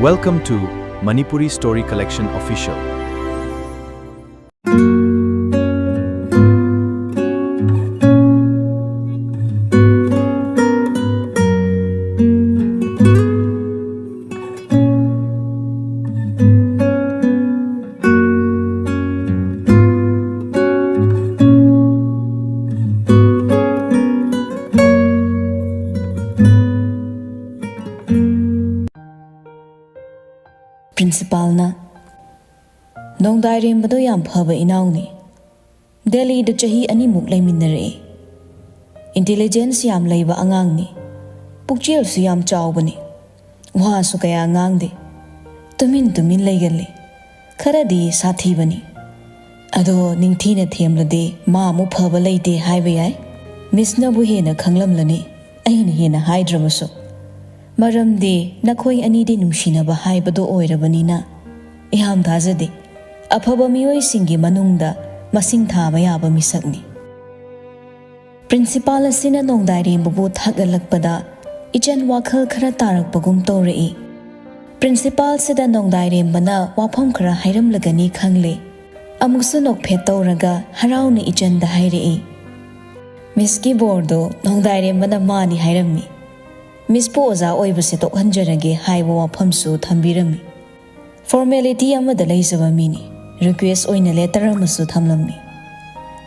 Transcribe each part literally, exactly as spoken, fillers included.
Welcome to Manipuri Story Collection Official. ꯄ꯭ꯔꯤꯟꯁꯤꯄꯥꯜꯅ, "ꯅꯣꯡꯗꯥꯏꯔꯦꯝꯕꯗꯣ ꯌꯥꯝ ꯐꯕ ꯏꯅꯥꯎꯅꯤ꯫ ꯗꯦꯜꯂꯤꯗ ꯆꯍꯤ ꯑꯅꯤꯃꯨꯛ ꯂꯩꯃꯤꯟꯅꯔꯛꯑꯦ꯫ ꯏꯟꯇꯦꯂꯤꯖꯦꯟꯁ ꯌꯥꯝ ꯂꯩꯕ ꯑꯉꯥꯡꯅꯤ꯫ ꯄꯨꯛꯆꯦꯜꯁꯨ ꯌꯥꯝ ꯆꯥꯎꯕꯅꯤ꯫ ꯋꯥꯁꯨ ꯀꯌꯥ ꯉꯥꯡꯗꯦ꯫ ꯇꯨꯃꯤꯟ ꯇꯨꯃꯤꯟ ꯂꯩꯒꯜꯂꯤ꯫ ꯈꯔꯗꯤ ꯁꯥꯊꯤꯕꯅꯤ꯫ ꯑꯗꯣ ꯅꯤꯡꯊꯤꯅ ꯊꯦꯝꯂꯗꯤ ꯃꯥ ꯑꯃꯨꯛ ꯐꯕ ꯂꯩꯇꯦ ꯍꯥꯏꯕ ꯌꯥꯏ꯫ ꯃꯤꯁꯅꯕꯨ ꯍꯦꯟꯅ ꯈꯪꯂꯝꯂꯅꯤ, ꯑꯩꯅ ꯍꯦꯟꯅ ꯍꯥꯏꯗ꯭ꯔꯕꯁꯨ꯫ ꯃꯔꯝꯗꯤ ꯅꯈꯣꯏ ꯑꯅꯤꯗꯤ ꯅꯨꯡꯁꯤꯅꯕ ꯍꯥꯏꯕꯗꯨ ꯑꯣꯏꯔꯕꯅꯤꯅ꯫ ꯏꯍꯥꯝ ꯊꯥꯖꯗꯦ꯫ ꯑꯐꯕ ꯃꯤꯑꯣꯏꯁꯤꯡꯒꯤ ꯃꯅꯨꯡꯗ ꯃꯁꯤꯡ ꯊꯥꯕ ꯌꯥꯕ ꯃꯤꯁꯛꯅꯤ꯫" ꯄ꯭ꯔꯤꯟꯁꯤꯄꯥꯜ ꯑꯁꯤꯅ ꯅꯣꯡꯗꯥꯏꯔꯦꯝꯕꯕꯨ ꯊꯥꯒꯠꯂꯛꯄꯗ ꯏꯆꯟ ꯋꯥꯈꯜ ꯈꯔ ꯇꯥꯔꯛꯄꯒꯨꯝ ꯇꯧꯔꯛꯏ꯫ ꯄ꯭ꯔꯤꯟꯁꯤꯄꯥꯜꯁꯤꯗ ꯅꯣꯡꯗꯥꯏꯔꯦꯝꯕꯅ ꯋꯥꯐꯝ ꯈꯔ ꯍꯥꯏꯔꯝꯂꯒꯅꯤ ꯈꯪꯂꯦ꯫ ꯑꯃꯨꯛꯁꯨ ꯅꯣꯛꯐꯦꯠ ꯇꯧꯔꯒ ꯍꯔꯥꯎꯅ ꯏꯆꯟꯗ ꯍꯥꯏꯔꯛꯏ, "ꯃꯤꯁꯀꯤ ꯕꯣꯔꯗꯣ ꯅꯣꯡꯗꯥꯏꯔꯦꯝꯕꯅ ꯃꯥꯅꯤ ꯍꯥꯏꯔꯝꯃꯤ꯫ ꯃꯤꯁꯄꯨ ꯑꯣꯖꯥ ꯑꯣꯏꯕꯁꯦ ꯇꯣꯛꯍꯟꯖꯔꯒꯦ" ꯍꯥꯏꯕ ꯋꯥꯐꯝꯁꯨ ꯊꯝꯕꯤꯔꯝꯃꯤ꯫ ꯐꯣꯔꯃꯦꯂꯤꯇꯤ ꯑꯃꯗ ꯂꯩꯖꯕ ꯃꯤꯅꯤ꯫ ꯔꯤꯀ꯭ꯋꯦꯁ ꯑꯣꯏꯅ ꯂꯦꯇꯔ ꯑꯃꯁꯨ ꯊꯝꯂꯝꯃꯤ꯫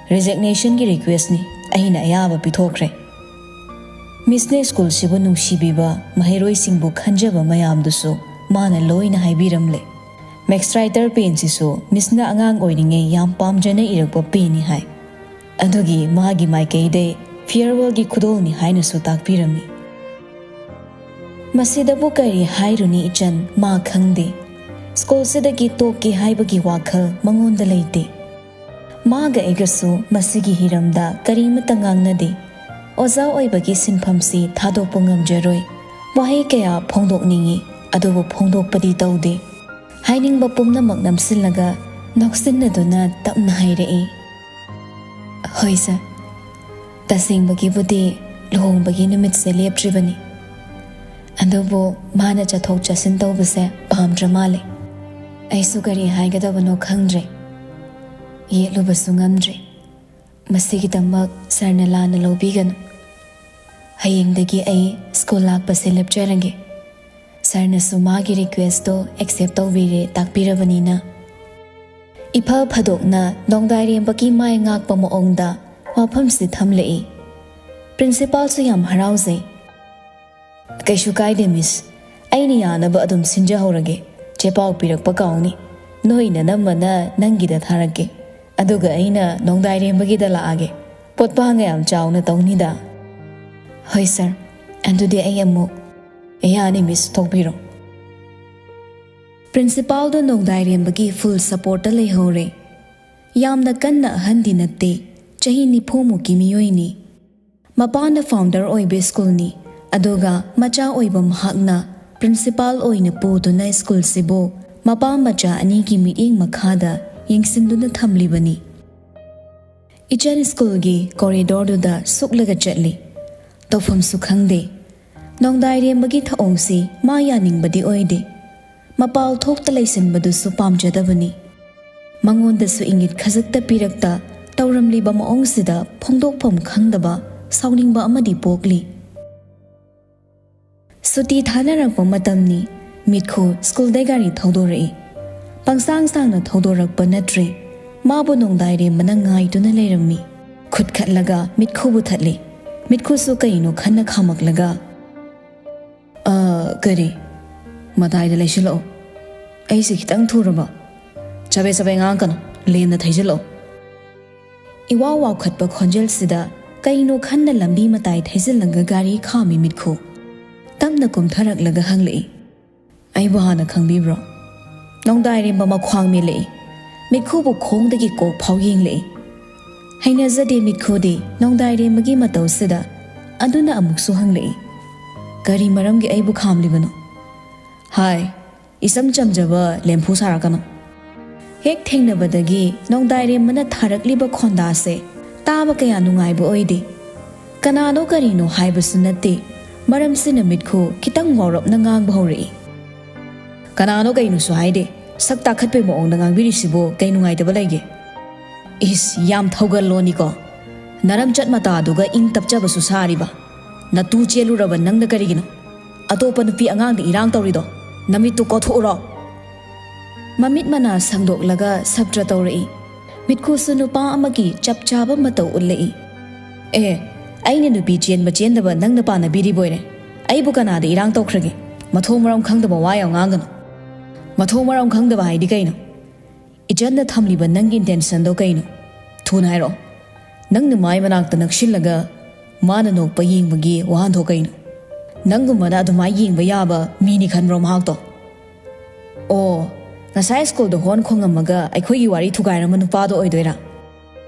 ꯔꯤꯖꯤꯒꯅꯦꯁꯟꯒꯤ ꯔꯤꯀ꯭ꯋꯦꯁꯅꯤ, ꯑꯩꯅ ꯑꯌꯥꯕ ꯄꯤꯊꯣꯛꯈ꯭ꯔꯦ꯫ ꯃꯤꯁꯅ ꯁ꯭ꯀꯨꯜꯁꯤꯕꯨ ꯅꯨꯡꯁꯤꯕꯤꯕ, ꯃꯍꯩꯔꯣꯏꯁꯤꯡꯕꯨ ꯈꯟꯖꯕ ꯃꯌꯥꯝꯗꯨꯁꯨ ꯃꯥꯅ ꯂꯣꯏꯅ ꯍꯥꯏꯕꯤꯔꯝꯂꯦ꯫ ꯃꯦꯛꯁꯇ꯭ꯔꯥꯏꯇꯔ ꯄꯦꯟꯁꯤꯁꯨ ꯃꯤꯁꯅ ꯑꯉꯥꯡ ꯑꯣꯏꯔꯤꯉꯩ ꯌꯥꯝ ꯄꯥꯝꯖꯅ ꯏꯔꯛꯄ ꯄꯦꯟꯅꯤ ꯍꯥꯏ꯫ ꯑꯗꯨꯒꯤ ꯃꯥꯒꯤ ꯃꯥꯏꯀꯩꯗꯩ ꯐꯤꯌꯔꯋꯦꯜꯒꯤ ꯈꯨꯗꯣꯜꯅꯤ ꯍꯥꯏꯅꯁꯨ ꯇꯥꯛꯄꯤꯔꯝꯃꯤ꯫ ꯃꯁꯤꯗꯕꯨ ꯀꯔꯤ ꯍꯥꯏꯔꯨꯅꯤ ꯏꯆꯟ, ꯃꯥ ꯈꯪꯗꯦ꯫ ꯁ꯭ꯀꯨꯜꯁꯤꯗꯒꯤ ꯇꯣꯛꯀꯦ ꯍꯥꯏꯕꯒꯤ ꯋꯥꯈꯜ ꯃꯉꯣꯟꯗ ꯂꯩꯇꯦ꯫ ꯃꯥꯒ ꯑꯩꯒꯁꯨ ꯃꯁꯤꯒꯤ ꯍꯤꯔꯝꯗ ꯀꯔꯤꯃꯠꯇ ꯉꯥꯡꯅꯗꯦ꯫ ꯑꯣꯖꯥ ꯑꯣꯏꯕꯒꯤ ꯁꯤꯟꯐꯝꯁꯤ ꯊꯥꯗꯣꯛꯄ ꯉꯝꯖꯔꯣꯏ꯫ ꯋꯥꯍꯩ ꯀꯌꯥ ꯐꯣꯡꯗꯣꯛꯅꯤꯡꯏ, ꯑꯗꯨꯕꯨ ꯐꯣꯡꯗꯣꯛꯄꯗꯤ ꯇꯧꯗꯦ꯫ ꯍꯥꯏꯅꯤꯡꯕ ꯄꯨꯝꯅꯃꯛ ꯅꯝꯁꯤꯜꯂꯒ ꯅꯣꯛꯁꯤꯟꯅꯗꯨꯅ ꯇꯞꯅ ꯍꯥꯏꯔꯛꯏ, "ꯍꯣꯏ ꯁꯥꯔ, ꯇꯁꯦꯡꯕꯒꯤꯕꯨꯗꯤ ꯂꯨꯍꯣꯡꯕꯒꯤ ꯅꯨꯃꯤꯠꯁꯦ ꯂꯦꯞꯇ꯭ꯔꯤꯕꯅꯤ꯫ ꯑꯗꯨꯕꯨ ꯃꯥꯅ ꯆꯠꯊꯣꯛ ꯆꯠꯁꯤꯟ ꯇꯧꯕꯁꯦ ꯄꯥꯝꯗ꯭ꯔ ꯃꯥꯜꯂꯦ꯫ ꯑꯩꯁꯨ ꯀꯔꯤ ꯍꯥꯏꯒꯗꯕꯅꯣ ꯈꯪꯗ꯭ꯔꯦ꯫ ꯌꯦꯠꯂꯨꯕꯁꯨ ꯉꯝꯗ꯭ꯔꯦ꯫ ꯃꯁꯤꯒꯤꯗꯃꯛ ꯁꯥꯔꯅ ꯂꯥꯟꯅ ꯂꯧꯕꯤꯒꯅꯨ꯫ ꯍꯌꯦꯡꯗꯒꯤ ꯑꯩ ꯁ꯭ꯀꯨꯜ ꯂꯥꯛꯄꯁꯦ ꯂꯦꯞꯆꯔꯒꯦ꯫ ꯁꯥꯔꯅꯁꯨ ꯃꯥꯒꯤ ꯔꯤꯀ꯭ꯋꯦꯁꯇꯣ ꯑꯦꯛꯁꯦꯞ ꯇꯧꯕꯤꯔꯦ ꯇꯥꯛꯄꯤꯔꯕꯅꯤꯅ꯫ ꯏꯐ ꯐꯗꯣꯛꯅ ꯅꯣꯡꯗꯥꯏꯔꯦꯝꯕꯒꯤ ꯃꯥꯏ ꯉꯥꯛꯄ ꯃꯑꯣꯡꯗ ꯋꯥꯐꯝꯁꯤ ꯊꯝꯂꯛꯏ꯫ ꯄ꯭ꯔꯤꯟꯁꯤꯄꯥꯜꯁꯨ ꯌꯥꯝ ꯍꯔꯥꯎꯖꯩ꯫ "ꯀꯩꯁꯨ ꯀꯥꯏꯗꯦ, ꯃꯤꯁ꯫ ꯑꯩꯅ ꯌꯥꯅꯕ ꯑꯗꯨꯝ ꯁꯤꯟꯖꯍꯧꯔꯒꯦ꯫ ꯆꯦ ꯄꯥꯎ ꯄꯤꯔꯛꯄ ꯀꯥꯎꯅꯤ꯫ ꯅꯣꯏ ꯅꯅꯝꯃꯅ ꯅꯪꯒꯤꯗ ꯊꯥꯔꯛꯀꯦ꯫ ꯑꯗꯨꯒ ꯑꯩꯅ ꯅꯣꯡꯗꯥꯏꯔꯦꯝꯕꯒꯤꯗ ꯂꯥꯛꯑꯒꯦ꯫ ꯄꯣꯠꯄꯥꯡꯒ ꯌꯥꯝ ꯆꯥꯎꯅ ꯇꯧꯅꯤꯗ꯫" "ꯍꯣꯏ ꯁꯥꯔ, ꯑꯗꯨꯗꯤ ꯑꯩ ꯑꯃꯨꯛ꯫" "ꯌꯥꯅꯤ ꯃꯤꯁ, ꯊꯣꯛꯄꯤꯔꯣ꯫" ꯄ꯭ꯔꯤꯟꯁꯤꯄꯥꯜꯗꯣ ꯅꯣꯡꯗꯥꯏꯔꯦꯝꯕꯒꯤ ꯐꯨꯜ ꯁꯄꯣꯔꯠꯇ ꯂꯩꯍꯧꯔꯦ꯫ ꯌꯥꯝꯅ ꯀꯟꯅ ꯑꯍꯟꯗꯤ ꯅꯠꯇꯦ, ꯆꯍꯤ ꯅꯤꯐꯨꯃꯨꯛꯀꯤ ꯃꯤꯑꯣꯏꯅꯤ꯫ ꯃꯄꯥꯅ ꯐꯥꯎꯟꯗꯔ ꯑꯣꯏꯕ ꯁ꯭ꯀꯨꯜꯅꯤ, ꯑꯗꯨꯒ ꯃꯆꯥ ꯑꯣꯏꯕ ꯃꯍꯥꯛꯅ ꯄ꯭ꯔꯤꯟꯁꯤꯄꯥꯜ ꯑꯣꯏꯅ ꯄꯨꯗꯨꯅ ꯁ꯭ꯀꯨꯜꯁꯤꯕꯨ ꯃꯄꯥ ꯃꯆꯥ ꯑꯅꯤꯒꯤ ꯃꯤꯠꯌꯦꯡ ꯃꯈꯥꯗ ꯌꯦꯡꯁꯤꯟꯗꯨꯅ ꯊꯝꯂꯤꯕꯅꯤ꯫ ꯏꯆꯟ ꯁ꯭ꯀꯨꯜꯒꯤ ꯀꯣꯔꯤꯗꯣꯔꯗꯨꯗ ꯁꯨꯛꯂꯒ ꯆꯠꯂꯤ꯫ ꯇꯧꯐꯝꯁꯨ ꯈꯪꯗꯦ꯫ ꯅꯣꯡꯗꯥꯏꯔꯦꯝꯕꯒꯤ ꯊꯧꯑꯣꯡꯁꯤ ꯃꯥ ꯌꯥꯅꯤꯡꯕꯗꯤ ꯑꯣꯏꯗꯦ꯫ ꯃꯄꯥꯜ ꯊꯣꯛꯇ ꯂꯩꯁꯤꯟꯕꯗꯨꯁꯨ ꯄꯥꯝꯖꯗꯕꯅꯤ꯫ ꯃꯉꯣꯟꯗꯁꯨ ꯏꯪꯒꯤꯠ ꯈꯖꯤꯛꯇ ꯄꯤꯔꯛꯇ ꯇꯧꯔꯝꯂꯤꯕ ꯃꯑꯣꯡꯁꯤꯗ ꯐꯣꯡꯗꯣꯛꯐꯝ ꯈꯪꯗꯕ ꯁꯥꯎꯅꯤꯡꯕ ꯑꯃꯗꯤ ꯄꯣꯛꯂꯤ꯫ ꯁꯨꯇꯤ ꯊꯥꯅꯔꯛꯄ ꯃꯇꯝꯅꯤ꯫ ꯃꯤꯠꯈꯨ ꯁ꯭ꯀꯨꯜꯗꯩ ꯒꯥꯔꯤ ꯊꯧꯗꯣꯔꯛꯏ꯫ ꯄꯪꯁꯥꯡ ꯁꯥꯡꯅ ꯊꯧꯗꯣꯔꯛꯄ ꯅꯠꯇ꯭ꯔꯦ꯫ ꯃꯥꯕꯨ ꯅꯣꯡꯗꯥꯏꯔꯦꯝꯕꯅ ꯉꯥꯏꯗꯨꯅ ꯂꯩꯔꯝꯃꯤ꯫ ꯈꯨꯠ ꯈꯠꯂꯒ ꯃꯤꯠꯈꯨꯕꯨ ꯊꯠꯂꯤ꯫ ꯃꯤꯠꯈꯨꯁꯨ ꯀꯩꯅꯣ ꯈꯟꯅ ꯈꯥꯝꯃꯛꯂꯒ, "ꯑ, ꯀꯔꯤ? ꯃꯇꯥꯏꯗ ꯂꯩꯁꯤꯜꯂꯛꯑꯣ꯫ ꯑꯩꯁꯦ ꯈꯤꯇꯪ ꯊꯨꯔꯕ꯫ ꯆꯕꯦ ꯆꯕꯦ ꯉꯥꯡꯀꯅꯨ, ꯂꯦꯝꯅ ꯊꯩꯖꯤꯜꯂꯛꯑꯣ꯫" ꯏꯋꯥ ꯋꯥꯎꯈꯠꯄ ꯈꯣꯟꯖꯦꯜꯁꯤꯗ ꯀꯩꯅꯣ ꯈꯟꯅ ꯂꯝꯕꯤ ꯃꯇꯥꯏ ꯊꯩꯖꯤꯜꯂꯒ ꯒꯥꯔꯤ ꯈꯥꯝꯃꯤ ꯃꯤꯠꯈꯨ꯫ ꯇꯞꯅ ꯀꯨꯝꯊꯔꯛꯂꯒ ꯍꯪꯂꯛꯏ, "ꯑꯩꯕꯨ ꯍꯥꯟꯅ ꯈꯪꯕꯤꯕ꯭ꯔꯣ?" ꯅꯣꯡꯗꯥꯏꯔꯦꯝꯕ ꯃꯈ꯭ꯋꯥꯡ ꯃꯦꯜꯂꯛꯏ꯫ ꯃꯤꯠꯈꯨꯕꯨ ꯈꯣꯡꯗꯒꯤ ꯀꯣꯛ ꯐꯥꯎ ꯌꯦꯡꯂꯛꯏ꯫ ꯍꯩꯅꯖꯗꯦ ꯃꯤꯠꯈꯨꯗꯤ ꯅꯣꯡꯗꯥꯏꯔꯦꯝꯕꯒꯤ ꯃꯇꯧꯁꯤꯗ꯫ ꯑꯗꯨꯅ ꯑꯃꯨꯛꯁꯨ ꯍꯪꯂꯛꯏ, "ꯀꯔꯤ ꯃꯔꯝꯒꯤ ꯑꯩꯕꯨ ꯈꯥꯝꯂꯤꯕꯅꯣ?" "ꯍꯥꯏ, ꯏꯆꯝ ꯆꯝꯖꯕ ꯂꯦꯝꯐꯨ ꯁꯥꯔꯛꯀꯅꯨ꯫" ꯍꯦꯛ ꯊꯦꯡꯅꯕꯗꯒꯤ ꯅꯣꯡꯗꯥꯏꯔꯦꯝꯕꯅ ꯊꯥꯔꯛꯂꯤꯕ ꯈꯣꯟꯗꯥꯁꯦ ꯇꯥꯕ ꯀꯌꯥ ꯅꯨꯡꯉꯥꯏꯕ ꯑꯣꯏꯗꯦ꯫ ꯀꯅꯥꯅꯣ ꯀꯔꯤꯅꯣ ꯍꯥꯏꯕꯁꯨ ꯅꯠꯇꯦ꯫ ꯃꯔꯝꯁꯤꯅ ꯃꯤꯠꯈꯨ ꯈꯤꯇꯪ ꯋꯥꯎꯔꯞꯅ ꯉꯥꯡꯕ ꯍꯧꯔꯛꯏ꯫ "ꯀꯅꯥꯅꯣ ꯀꯩꯅꯣꯁꯨ ꯍꯥꯏꯗꯦ, ꯁꯛ ꯇꯥꯈꯠꯄꯩ ꯃꯑꯣꯡꯗ ꯉꯥꯡꯕꯤꯔꯤꯁꯤꯕꯨ ꯀꯩ ꯅꯨꯡꯉꯥꯏꯇꯕ ꯂꯩꯒꯦ?" "ꯏꯁ, ꯌꯥꯝ ꯊꯧꯒꯜꯂꯣꯅꯤꯀꯣ꯫ ꯅꯔꯝꯆꯠ ꯃꯇꯥꯗꯨꯒ ꯏꯪ ꯇꯞꯆꯕꯁꯨ ꯁꯥꯔꯤꯕ꯫ ꯅꯇꯨ ꯆꯦꯜꯂꯨꯔꯕ ꯅꯪꯅ ꯀꯔꯤꯒꯤꯅꯣ ꯑꯇꯣꯞꯄ ꯅꯨꯄꯤ ꯑꯉꯥꯡꯗ ꯏꯔꯥꯡ ꯇꯧꯔꯤꯗꯣ? ꯅꯃꯤꯠꯇꯨ ꯀꯣꯊꯣꯛꯎꯔꯣ!" ꯃꯃꯤꯠ ꯃꯅꯥ ꯁꯪꯗꯣꯛꯂꯒ ꯁꯞꯇ꯭ꯔ ꯇꯧꯔꯛꯏ꯫ ꯃꯤꯠꯈꯨꯁꯨ ꯅꯨꯄꯥ ꯑꯃꯒꯤ ꯆꯞ ꯆꯥꯕ ꯃꯇꯧ ꯎꯠꯂꯛꯏ꯫ "ꯑꯦ, ꯑꯩꯅ ꯅꯨꯄꯤ ꯆꯦꯟꯕ ꯆꯦꯟꯗꯕ ꯅꯪꯅ ꯄꯥꯟꯅꯕꯤꯔꯤꯕꯣꯏꯔꯦ꯫ ꯑꯩꯕꯨ ꯀꯅꯥꯗ ꯏꯔꯥꯡ ꯇꯧꯈ꯭ꯔꯒꯦ? ꯃꯊꯣꯡ ꯃꯔꯝ ꯈꯪꯗꯕ ꯋꯥ ꯌꯥꯝ ꯉꯥꯡꯒꯅꯨ꯫ ꯃꯊꯣꯡ ꯃꯔꯝ ꯈꯪꯗꯕ ꯍꯥꯏꯗꯤ ꯀꯩꯅꯣ? ꯏꯆꯟꯅ ꯊꯝꯂꯤꯕ ꯅꯪꯒꯤ intentionꯗꯣ ꯀꯩꯅꯣ? ꯊꯨꯅ ꯍꯥꯏꯔꯛꯑꯣ꯫ ꯅꯪꯅ ꯃꯥꯏ ꯃꯅꯥꯛꯇ ꯅꯛꯁꯤꯜꯂꯒ ꯃꯥꯅ ꯅꯣꯛꯄ ꯌꯦꯡꯕꯒꯤ ꯋꯥꯍꯟꯊꯣꯛ ꯀꯩꯅꯣ? ꯅꯪꯒꯨꯝꯕꯅ ꯑꯗꯨꯃꯥꯏ ꯌꯦꯡꯕ ꯌꯥꯕ ꯃꯤꯅꯤ ꯈꯟꯕ꯭ꯔꯣ ꯃꯍꯥꯛꯇꯣ?" "ꯑꯣ, ꯉꯁꯥꯏ ꯁ꯭ꯀꯨꯜꯗ ꯍꯣꯔꯟ ꯈꯣꯡꯉꯝꯃꯒ ꯑꯩꯈꯣꯏꯒꯤ ꯋꯥꯔꯤ ꯊꯨꯒꯥꯏꯔꯝꯕ ꯅꯨꯄꯥꯗꯣ ꯑꯣꯏꯗꯣꯏꯔꯥ?"